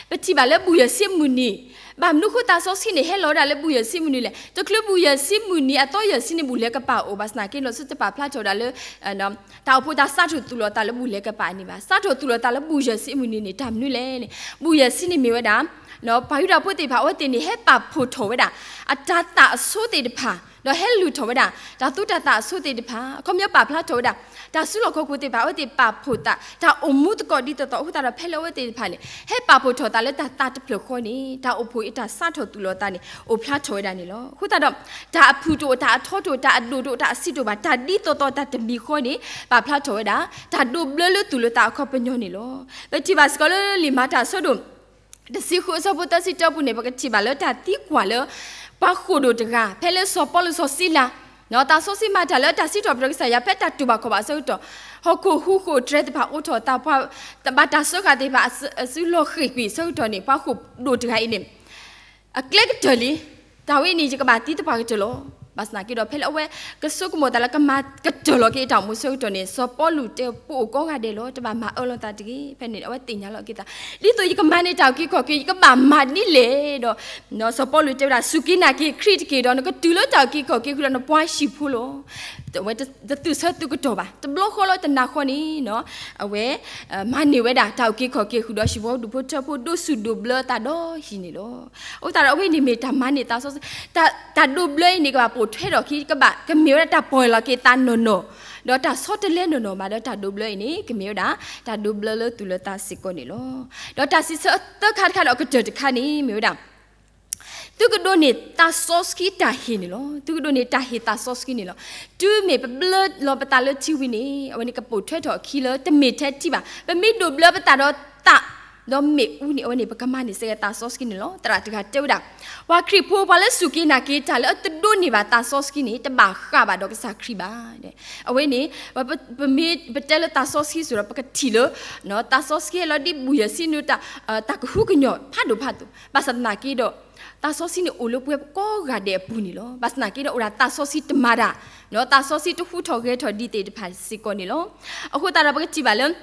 ပထံၣ်ဘၣ်လၢဘူၣ်ယၢၢ်ဆံမုၢ်နံၤ, ဘၣ်မနုၤဃိသးစီဆှံန့ၣ် ဟဲလီၤဝဲဒၣ်လၢဘူၣ်ယၢၢ်ဆံမုၢ်နံၤလဲၣ်. တချုးဘူၣ်ယၢၢ်ဆံမုၢ်နံၤအသီယၢၢ်ဆံန့ၣ် ဘူၣ်လဲၤကပာ်အိၣ်ဘၣ်ဆၣ်သနာ်က့ လီၤစ့ၢ်တပာ်ဖျါထီၣ်ဝဲဒၣ်လၢ တၢ်အိၣ်ဖှိၣ်တၢ်စးထီၣ်သူၣ်လီၤသးလၢဘူၣ်လဲၤကပာ်န့ၣ်ဘၣ်. စးထီၣ်သူၣ်လီၤသးလၢဘူၣ်ယၢၢ်ဆံမုၢ်နံၤန့ၣ် တၢ်မနုၤလဲၣ်န့ၣ် ဘူၣ်ယၢၢ်ဆံန့ၣ်မ့ၢ်ဝဲဒၣ် ပှၤယူဒၤဖိသ့ၣ်တဖၣ် အဝဲသ့ၣ်န့ၣ် ဟဲပာ်ဖှိၣ်ထီၣ်ဝဲဒၣ် အတၤသၣ်အဆိသ့ၣ်တဖၣ် ဒီးဟဲလုၢ်ထီၣ်ဝဲဒၣ် တၢ်သူတၢ်သၣ်အဆိသ့ၣ်တဖၣ် အခီပညီပာ်ဖျါထီၣ်ဝဲဒၣ် တၢ်စုလီၢ်ခီၣ်ခိၣ်သ့ၣ်တဖၣ် အဝဲသ့ၣ်ပာ်ဖှိၣ်သး တၢ်အိၣ်မူသကိးဒ်သိးသိးအဃိသတးဒီး ဖဲလၢအဝဲသ့ၣ်တဖၣ်န့ၣ် ဟဲပာ်ဖှိၣ်ထီၣ်သးလၢတၢ်သးတဖျၢၣ်ဃီန့ၣ် တၢ်အိၣ်ဖှိၣ်အတၢ်စးထီၣ်သူၣ်လီၤသးန့ၣ် အိၣ်ဖျါထီၣ်ဝဲဒၣ်န့ၣ်လီၤ. အဃိသတးဒီး တၢ်အဖုၣ်တအိၣ် တၢ်အထီတအိၣ် တၢ်အဒိၣ်တအိၣ် တၢ်အဆံးတအိၣ်ဘၣ် တၢ်ဒ်သိးသိးတၢ်တမံၤဃီန့ၣ် ပာ်ဖျါထီၣ်ဝဲဒၣ် တၢ်ဒိးဘျၢလၢသူၣ်လၢသးအခီပညီန့ၣ်လီၤ. ပထံၣ်ဘၣ်စ့ၢ်ကီးလၢလံာ်မၤတၢ်အဆၢဒိၣ် တဆံဃုအဆၢဖိသၢဆံတၢပူၤန့ၣ် ပကထံၣ်ဘၣ်လၢတၢ်သံကွၢ်လၢ ပှၤဃိာ်ဒိၣ်တဂၤ ဖဲလၢစီၤပီလူးစီၤစံလၤ သးစီဆှံမၤတၢ်လၢတၢ်စံးထီၣ်ပတြၢၤကစၢ်ယွၤ ဖဲတၢ်တူၢ်ဘၣ်ခီၣ်ဘၣ်အဆၢကတီၢ် ဟီၣ်ခိၣ်ဟူးဃိာ်တြဲၤသ့ၣ်တဖၣ်အိးထီၣ်သး ပှၤဘၣ်တၢ်စၢဃာ်သ့ၣ်တဖၣ်အစုလီၢ်ဃ့ၢ်ကွံာ်အဆၢကတီၢ်န့ၣ် ပှၤဃိာ်ဒိၣ်တဂၤအံၤန့ၣ် အကျဲကတၢၢ်လံ, တၢ်ဝဲအံၤန့ၣ် ယကဘၣ်သံသပှၢ်ကတၢၢ်လီၤ. ဘၣ်ဆၣ်သနာ်က့ဒီး ဖဲလၢအဝဲကဆိကမိၣ်သးလၢကမၤကတၢၢ်လီၤက့ၤအတၢ်အိၣ်မူအဆၢကတီၢ်န့ၣ် စီၤပီလူးတဲ ပအိၣ်ကိးဂၤဒဲးလီၤ, တဘၣ်မၤအၢလီၤသးတဂ့ၤ. ဖဲန့ၣ် အဝဲသ့ၣ်ညါလီၤက့ၤသး ဒ်သိးယကမၤန့ၢ်တၢ်အုၣ်က့ၤခီၣ်က့ၤ ယကဘၣ်မၤဒ်လဲၣ်ဒီး စီၤပီလူးတဲဝဲဒၣ် စူၢ်က့ၤနာ်က့ၤခရံာ်တက့ၢ်ဒီး နကတုၤလၢတၢ်အုၣ်က့ၤခီၣ်က့ၤဃုာ်ဒီးနပှၤဟံၣ်ဖိလီၤ. အဝဲတသုးဆၢသုးကတီၢ်ဘၣ်, တဘျီဃီလၢတနၤဃီန့ၣ် အဝဲ မၤန့ၢ်ဝဲဒၣ်တၢ်အုၣ်က့ၤခီၣ်က့ၤဃုာ်ဒီး ဟံၣ်ဖိဒူၣ်ဖိထၢဖိ ဒိးဆူၣ်ဒိးဘျၢသးဒီးဟံၣ်န့ၣ်လီၤ. အဃိသတးဒီး အဝဲန့ၣ်မ့ၢ်တၢ်မၤန့ၢ်သးစီဆှံ, တၢ်ဒိးဘျၢအံၤန့ၣ် ကဘၣ်ပိာ်ထွဲထီၣ်အခံ ကဘၣ်ကမ့ၢ်ဝဲဒၣ်တၢ်ပီၢ်လီၤက့ၤသးနီၢ်နီၢ်, ဒီးတၢ်ဆီတလဲနီၢ်နီၢ်မး ဒီးတၢ်ဒိးဘျၢအံၤန့ၣ် ကမ့ၢ်ဝဲဒၣ် တၢ်ဒိးဘျၢလၢသူၣ်လၢသးစ့ၢ်ကီးန့ၣ်လီၤ. ဒီးတၢ်စံးဆၢသၢခါတခါဒီးအကတၢၢ်တခါန့ၣ် မ့ၢ်ဝဲဒၣ် သုကဒိးန့ၢ်သးစီဆှံတၢ်ဟ့ၣ်န့ၣ်လီၤ. သုကဒိးန့ၢ်တၢ်ဟ့ၣ်သးစီဆှံန့ၣ်လီၤ. တုၤမ့ၢ်ပဘျၢလီၤပသးလၢထံဝံၤန့ၣ် အဝဲန့ၣ်ကပိာ်ထွဲထီၣ်အခံလၢတမ့ၢ်ထဲထံဘၣ်. ပမ့ၢ်ဒိးဘျၢပသးဒီးသး ဒီးမ့ၣ်အူန့ၣ် အဝဲန့ၣ် ပကမၤန့ၢ်စ့ၢ်ကီးသးစီဆှံန့ၣ်လီၤ. သရၣ်တဂၤတဲဝဲဒၣ် ပှၤခရံာ်ဖိ ပှၤလၢစူၢ်က့ၤနာ်က့ၤတၢ်လၢအတဒိးန့ၢ်ဘၣ်သးစီဆှံန့ၣ် တဘၣ်ဃးဘၣ်ဒီးကစၢ်ခရံာ်ဘၣ်. အဝဲန့ၣ် ပမ့ၢ် ပတဲလၢသးစီဆှံစ့ၢ်ကီးဒီး ပကထံၣ်လၢ သးစီဆှံဟဲလီၤဒ်ဘူၣ်ယၢၢ်ဆံနုၤ တၢ်ကဟူးကညီၢ်ဖးဒိၣ်ဖးသိး, ဘၣ်ဆၣ်သနာ်က့ဒီး သးစီဆှံန့ၣ်အိၣ်လၢပဝဲကိးဂၤဒဲးအပူၤန့ၣ်လီၤ. ဘၣ်ဆၣ်သနာ်က့ဒီး အိၣ်ဒၣ်သးစီဆှံတမၤတၢ်, သးစီဆှံတဟူးထီၣ်ဂဲၤထီၣ်ဒံးသ့ၣ်တဖၣ်စ့ၢ်ကီးန့ၣ်လီၤ. အဃိသတးဒီး ပကထံၣ်ဘၣ်လၢ လံာ်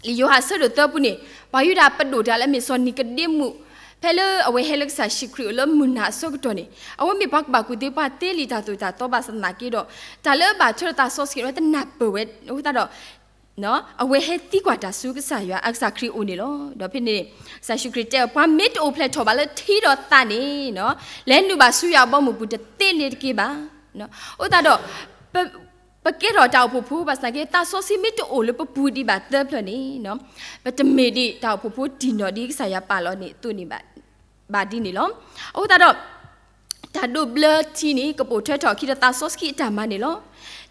ယိၤဟၣ်အဆၢဒိၣ်သၢပူၤန့ၣ် ပှၤယူဒၤပဒိၣ်တဂၤလၢအမ့ၢ်စီၤနံၤကဒ့မူး, ဖဲလၢအဝဲဟဲလၢကစၢ်ယ့ၣ်ၡူးခရံာ်အိၣ်လၢမုၢ်နၤအဆၢကတီၢ်န့ၣ် အဝဲမ့ၢ်ပှၤကူၣ်ဘၣ်ကူၣ်သ့ ပှၤသ့လံာ်တၢ်သိၣ်တၢ်သီ ဘၣ်ဆၣ်သနာ်က့ဒီး တၢ်လၢအဘၣ်ထွဲဒီးသးစီဆှံ အဝဲတနၢ်ပၢၢ်ဝဲအဃိသတးဒီး အဝဲဟဲသံကွၢ်တၢ်ဆူကစၢ်ယွၤ အကစၢ်ခရံာ်အအိၣ်န့ၣ်လီၤ. ဒီးဖဲန့ၣ် ကစၢ်ယ့ၣ်ၡူးခရံာ်တဲ ပှၤမ့ၢ်တအိၣ်ဖျဲၣ်ထီၣ်ဘၣ်လၢထံဒီးသးန့ၣ် လဲၤနုာ်ဘၣ်ဆူယွၤအဘီအမုၢ်ပူၤတသ့န့ၣ်တက့ၢ်ဘၣ်. အဃိသတးဒီး ပကဲထီၣ်တၢ်အိၣ်ဖှိၣ်ဖိ ဘၣ်ဆၣ်သနာ်က့ သးစီဆှံမ့ၢ်တအိၣ်လၢပပူၤဒံးဘၣ်သၢဖျၢၣ်န့ၣ် ပတမ့ၢ်ဒံးတၢ်အိၣ်ဖှိၣ်ဖိတံၢ်နီၢ်ဒ်ကစၢ်ယွၤပာ်လီၤန့ၣ်အသိးန့ၣ်ဘၣ် ဘၣ်ဒ်န့ၣ်လီၤ. အဃိသတးဒီး တၢ်ဒိးဘျၢထံန့ၣ် ကပိာ်ထွဲထီၣ်အခံဒီးသးစီဆှံအတၢ်မၤန့ၣ်လီၤ.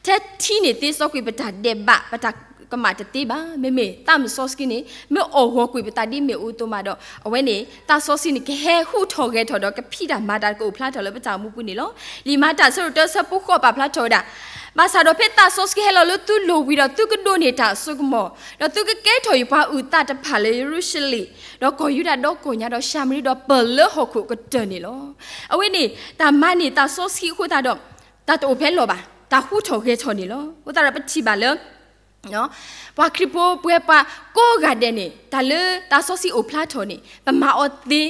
ထဲထံန့ၣ်သ့စီကွံာ်ပတၢ်ဒဲးဘး ပတၢ်ကမၣ်တသ့ဘၣ်. မ့မ့ၢ်သးစီဆှံန့ၣ် မ့ၢ်အိၣ်ဂီၤကွံာ်ပသးဒ်မ့ၣ်အူအသိးမးဒီး အဝဲန့ၣ် သးစီဆှံန့ၣ် ကဟဲဟူးထီၣ်ဂဲၤထီၣ်ဒီးကဖံးတၢ်မၤတၢ်ကအိၣ်ဖျါထီၣ်လၢပတၢ်အိၣ်မူပူၤန့ၣ်လီၤ. လံာ်မၤတၢ်အဆၢဒိၣ်တၢအဆၢဖိဃိးပာ်ဖျါထီၣ်ဝဲဒၣ် ဘၣ်ဆၣ်ဒီးဖဲသးစီဆှံဟဲလီၤလၢသုလိၤဝံၤဒီး သုကဒိးန့ၢ်တၢ်အစိကမီၤ, ဒီးသုကကဲထီၣ်ယပှၤအုၣ်သးတဖၣ်လၢယရူၤၡလ့ၣ်, ဒီးကီၢ်ယူဒၤဒီးကီၢ်ညါ ဒီးၡၤမရံဒီးပၢၢ်လၢဟီၣ်ခိၣ်ကတၢၢ်န့ၣ်လီၤ. အဝဲန့ၣ် တၢ်မၤန့ၢ်သးစီဆှံအဃိသတးဒီး တၢ်တအိၣ်ဖဲလီၢ်ဘၣ်, တၢ်ဟူးထီၣ်ဂဲၤထီၣ်န့ၣ်လီၤ. အဃိသတးဒီးပထံၣ်ဘၣ်လၢ ပှၤခရံာ်ဖိပဝဲပှၤကိးဂၤဒဲးန့ၣ် တၢ်လၢသးစီဆှံအိၣ်ဖျါထီၣ်န့ၣ် ပမၤအီၤသ့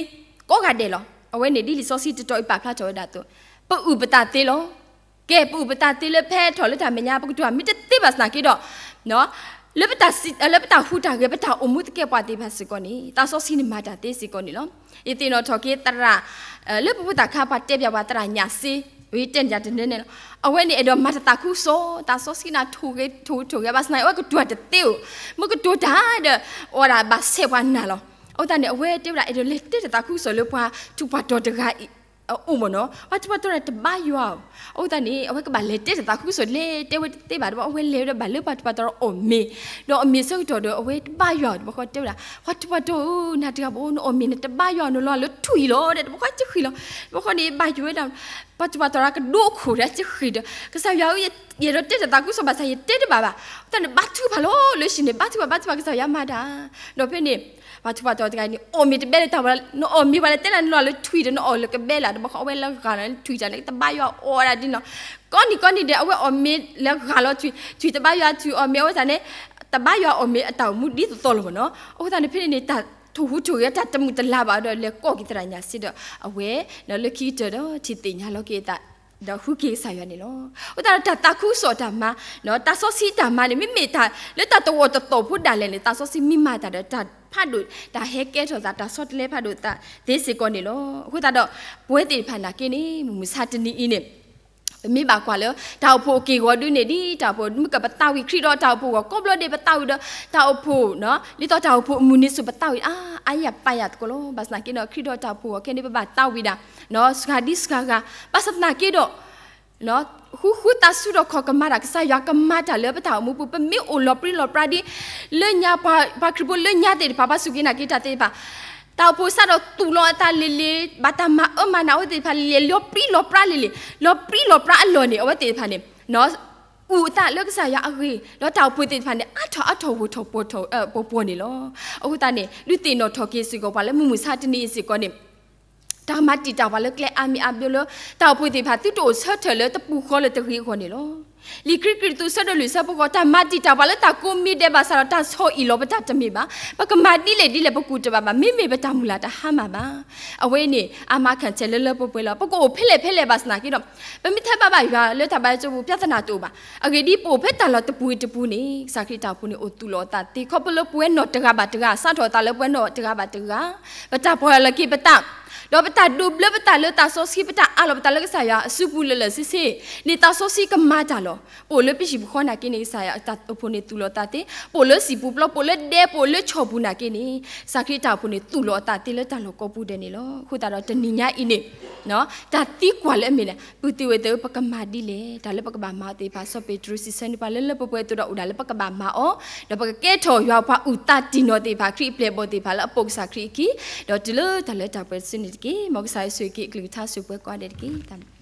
ကိးဂၤဒဲးလီၤ. အဝဲန့ၣ်ဒ်လံာ်စီဆှံတတီၤအံၤပာ်ဖျါထီၣ်ဝဲဒၣ်အသိး ပအုၣ်ပသးသ့လီၤ. ကဲ ပအုၣ်ပသးသ့လၢဖဲထီၣ်လၢတၢ်မဲာ်ညါ ပကတိၤမ့ၢ်တသ့ဘၣ်ဆၣ်သနာ်က့ဒီး လၢပတၢ်ဟူးတၢ်ဂဲၤ ပတၢ်အိၣ်မူသကဲးပဝးသ့ၣ်တဖၣ်စ့ၢ်ကီးန့ၣ် သးစီဆှံန့ၣ်မၤတၢ်သ့စ့ၢ်ကီးန့ၣ်လီၤ. ယသ့ၣ်နီၣ်ထီၣ်က့ၤသရၣ် လၢပဖိသၣ်ခါပှၤတဲပၠးပှၤသရၣ်ညၣ်စ့ ယတဲန့ၢ်တၢ်တနၢၤန့ၣ်လီၤ. အဝဲန့ၣ်အဲၣ်ဒိးမၤတၢ်သးခုကစီၣ် သးစီဆှံနၤထိၣ်ဂဲၤထိၣ်ဂဲၤထိၣ်ဂဲၤ ဘၣ်ဆၣ်သနာ်က့ အဝဲကတိၤတသ့ဧိၤ, မ့ၢ်ကတိၤတၢ်ဒီး အဝဲဒၣ်ဘၣ်ဆဲးပှၤနၢ်လီၤ. အဃိသတးန့ၣ် အဝဲတဲဝဲဒၣ် အဲၣ်ဒိးလဲၤတဲတၢ်သးခုကစီၣ်လၢပှၤထူးပှၤတီၤတဂၤအံၤ အအိၣ်မ့ၢ်နီၤ, ပှၤထူးပှၤတီၤတဘါယွၤဧိၤ, အဃိသတးန့ၣ် အဝဲကဘၣ်လဲၤတဲတၢ်သးခုကစီၣ်လဲၤတဲဝဲတသ့ဘၣ်ဒီး အဝဲလဲၤဝဲဒီးဘၣ်လၢပှၤထူးပှၤတီၤအီၣ်မ့ၤ, ဒီးအီၣ်မ့ၤဆၢကတီၢ်ဒီး အဝဲတဘါယွၤဧိၤ တဘျီဃီတဲဝဲဒၣ် ပှၤထူးပှၤတီၤဧၢ နၤတဂၤဘၣ် နအီၣ်မ့ၤနတဘါယွၤဧိၤ နလီၤလၢထူၣ်အံၤလီၤဒီး တဘျီဃီတဃံလီၤ, တဘျီဃီန့ၣ် ဘၣ်ယွၤဝဲဒၣ် ပှၤထူးပှၤတီၤကဒိခိၣ်ဒီးတဃံဒီး ကစၢ်ယွၤဧၢ ယအဲၣ်ဒိးတဲတၢ်သးခုကစီၣ်ဘၣ်ဆၣ် ယတဲတဘၣ်ဘၣ်, အဃိသတးန့ၣ် ဘါထုကဖၣ်လီၤ လၢဟံၣ်န့ၣ် ဘါထုကဖၣ် ဘါထုကဖၣ် ကစၢ်ယွၤမၤတၢ်, ဒီးဖဲန့ၣ် ပှၤထူးပှၤတီၤတဂၤန့ၣ် အီၣ်မ့ၤတဘဲလၢတၢ်ဝဲလီၤ, နအီၣ်မ့ၤပှၤလၢတဲနၤ နလီၤလၢထွံၣ်ဒီး နအီၣ်လၢကဘဲလၢၤ, တဘျီဃီအဝဲလၢဂၤလီၤလၢထွံၣ်တၢ်န့ၣ် တဘၣ်ယွၤအီၣ်ဒၣ်ဒ်နီၤ, ကိးနံၤကိးနံၤဒီး အဝဲအီၣ်မ့ၤလၢဂၤလီၤထွံၣ်, ထွံၣ်တဘၣ်ယွၤထွံၣ်အီၣ်မ့ၤ အဝဲသတးန့ၣ် တဘၣ်ယွၤအီၣ်မ့ၤအတၢ်အိၣ်မူဒ်သိးသိးလီၤမ့ၢ်နီၤ. အဃိသတးန့ၣ် ဖဲန့ၣ်န့ၣ် တၢ်ထိၣ်ဟူးထိၣ်ဂဲၤ တၢ်တမုာ်တလၤဘၣ်ဒီး လဲၤကိးက့ၤသရၣ်ညါစ့ဒီး အဝဲ လၢခံကတၢၢ်ဒီး ထံၣ်သ့ၣ်ညါလီၤက့ၤအသး ဒီးဃုက့ၤကစၢ်ယွၤန့ၣ်လီၤ. အဃိသတးဒီး တၢ်သးခုကစီၣ်တၢ်မၤ, တၢ်စီဆှံတၢ်မၤန့ၣ် မ့မ့ၢ်တၢ်လၢတၢ်တဝီတတီၤဖိဒၣ်လဲာ်န့ၣ် သးစီဆှံမံမၤတၢ်ဒီးတၢ်ဖးဒိၣ် တၢ်ဟဲကဲထီၣ်သး တၢ်ဆီတလဲဖးဒိၣ်သးသ့စ့ၢ်ကီးန့ၣ်လီၤ. အဃိသတးဒီး ပဝဲသ့ၣ်တဖၣ်နာ်က့န့ၣ် မုၢ်မဆါတနံၤအံၤန့ၣ် ပမ့ၢ်ဘၣ်ကွၢ်လၢ တၢ်အိၣ်ဖှိၣ်အက့ၢ်အဂီၤဒုန့ၣ် ဒ်တၢ်အိၣ်ဖှိၣ်မုၢ်ကပသးဝံၣ် ခရံာ်ဒီးတၢ်အိၣ်ဖှိၣ်အဂီၢ် ကိးဘျီဒဲးပသးဝံၣ်ဒီး တၢ်အိၣ်ဖှိၣ် ဒ်သိးတၢ်အိၣ်ဖှိၣ်အမုၢ်နံၤစိၤ ပသးဝံၣ်အါအါယၤပာ်ယၤသကိးလီၤ. ဘၣ်ဆၣ်သနာ်က့ဒီး ခရံာ်ဒီးတၢ်အိၣ်ဖှိၣ်အဂီၢ်ခဲန့ၣ် ပဘၣ်သးဝံၣ်ဒၣ် စှၤဒ်စှၤဂၤ, ဘၣ်ဆၣ်သနာ်က့ဒီး ဃူဃူသးစူၤဒီး ခိးကမၤတၢ် ကစၢ်ယွၤကမၤတၢ်လၢပတၢ်အိၣ်မူပူၤ ပမ့ၢ်အိၣ်လီၤပြံလီၤပြါဒ် လၢညါ ပှၤခရံာ်ဖိလၢညါသ့ၣ်တဖၣ် ပှၤစူၢ်က့ၤနာ်က့ၤတၢ်သ့ၣ်တဖၣ် တၢ်အိၣ်ဖှိၣ်စးထီၣ်သူၣ်လီၤအသးလံၤလံၤ ဘၣ်တၢ်မၤအၢမၤနးအဝဲသ့ၣ်တဖၣ်လံၤလံၤ လီၤပြံလီၤပြါလံၤလံၤ လီၤပြံလီၤပြါအလီၢ်န့ၣ် အဝဲသ့ၣ်တဖၣ်န့ၣ် အုၣ်အသးလၢကစၢ်ယွၤအဂ့ၢ် ဒီးတၢ်အိၣ်ဖှိၣ်သ့ၣ်တဖၣ်န့ၣ် အါထီၣ်အါထီၣ်ဂီၢ်ထီၣ်ပှီၤထီၣ်ပှီၤပှီၤန့ၣ်လီၤ. အဃိသတးန့ၣ် ဒုးသ့ၣ်နီၣ်ထီၣ်က့ၤစ့ၢ်ကီးပှၤလၢမုၢ်မုၢ်ဆါတနံၤအံၤစ့ၢ်ကီးန့ၣ် တၢ်မၤတံာ်တာ်ပှၤလၢကျဲအါမံၤအါဘျီလၢ တၢ်အိၣ်ဖှိၣ်သ့ၣ်တဖၣ် သုတအိၣ်ဆၢထၢၣ်လၢတပူၤဃီလၢတဂ့ၤအဂီၢ်န့ၣ်လီၤ. လံာ်ခံကရံၣ်သူး ဆၢဒိၣ်လွံၢ် ဆၢဖိဃိး တၢ်မၤတံာ်တာ်ပှၤလၢတၢ်ကိးမံၤဒဲးဘၣ်ဆၣ်ဒီး တၢ်ဆီၣ်အံၣ်လီၤပတၢ်တမ့ၢ်ဘၣ်. ပကမၤဒ်လဲၣ်ဒ်လဲၣ် ပကူၣ်တဘၣ်ဘၣ် မ့မ့ၢ်ပတၢ်မုၢ်လၢ်တဟါမၢ်ဘၣ်. အဝဲအံၤန့ၣ် အါမးခၢၣ်စဲးလၢလၢပှဲၤပှဲၤလီၤ. ပကအိၣ်ဖဲလဲၣ်ဖဲလဲၣ်ဘၣ်ဆၣ်သနာ်က့ဒီး ပမ့ၢ်ထဲဘၣ်ဘၣ်ယွၤလၢတၢ်ဘါယွၤကၠိပူၤ ပြဿနာတအိၣ်ဘၣ်. အဂ့ၢ်ဒ်အံၤ ပအိၣ်ဖဲတၢ်လီၢ်တပူၤအံၤတပူၤန့ၣ် ကစၢ်ခရံာ်တၢ်အိၣ်ဖှိၣ်န့ၣ် အိၣ်သူၣ်လီၤအသးသ့ ခီဖျိလၢပဝဲနီၢ်တဂၤဘၣ်တဂၤ စးထီၣ်အသးလၢပဝဲနီၢ်တဂၤဘၣ်တဂၤ ပတၢ်ပီၢ်ယၢ်လီၤက့ၤပသး ဒီးပတၢ်ဒိးဘျၢပသးလၢသးစီဆှံ ပတၢ်အးလီၤပသးလၢကစၢ်ယွၤအစုပူၤလၢာ်လၢာ်ဆ့ဆ့န့ၣ် သးစီဆှံကမၤတၢ်လီၤ. ပအိၣ်လၢပဟံၣ်ပဃီနာ်က့န့ၣ် ကစၢ်ယွၤတၢ်အိၣ်ဖှိၣ်န့ၣ်သူၣ်လီၤသးသ့, ပအိၣ်လၢစံာ်ပူၤပျီ ပအိၣ်လၢဒဲ ပအိၣ်လၢဆီၣ်ပူၤနာ်က့န့ၣ် ကစၢ်ခရံာ်တၢ်အိၣ်ဖှိၣ်န့ၣ်သူၣ်လီၤအသးသ့လၢတၢ်လီၢ်ကိးပူၤဒဲးန့ၣ်လီၤ. အဃိသတးဒီးတနံၤညါအံၤန့ၣ် တၢ်သံကွၢ်လၢအမ့ၢ်န့ၣ် ပုၢ်သ့ၣ်ဝဲၢ်သ့ၣ်ဧၢ ပကမၤဒ်လဲၣ်. တၢ်လၢပကဘၣ်မၤအီၤသ့ၣ်တဖၣ် စီၤပ့းတရူးစံးဆၢန့ၢ်ပှၤလၢလၢပှဲၤပှဲၤအသိးဒီး အိၣ်ဒၣ်လၢပကဘၣ်မၤအီၤ, ဒီးပကကဲထီၣ်ယွၤပှၤအုၣ်သးတံၢ်နီၢ်သ့ၣ်တဖၣ် ခရံာ်အပျဲၢ်အဘီၣ်သ့ၣ်တဖၣ်လၢအပိာ်ကစၢ်ခရံာ်အခံ, ဒီးတုၤလၢတၢ်လၢတၢ်ပှဲၤတစုန့ၣ်တက့ၢ်. မ်ကစၢ်ယွၤဆိၣ်ဂ့ၤက့ၤအကလုၢ်ကထါဆိၣ်ပှဲၤကိးဂၤဒဲးတက့ၢ်.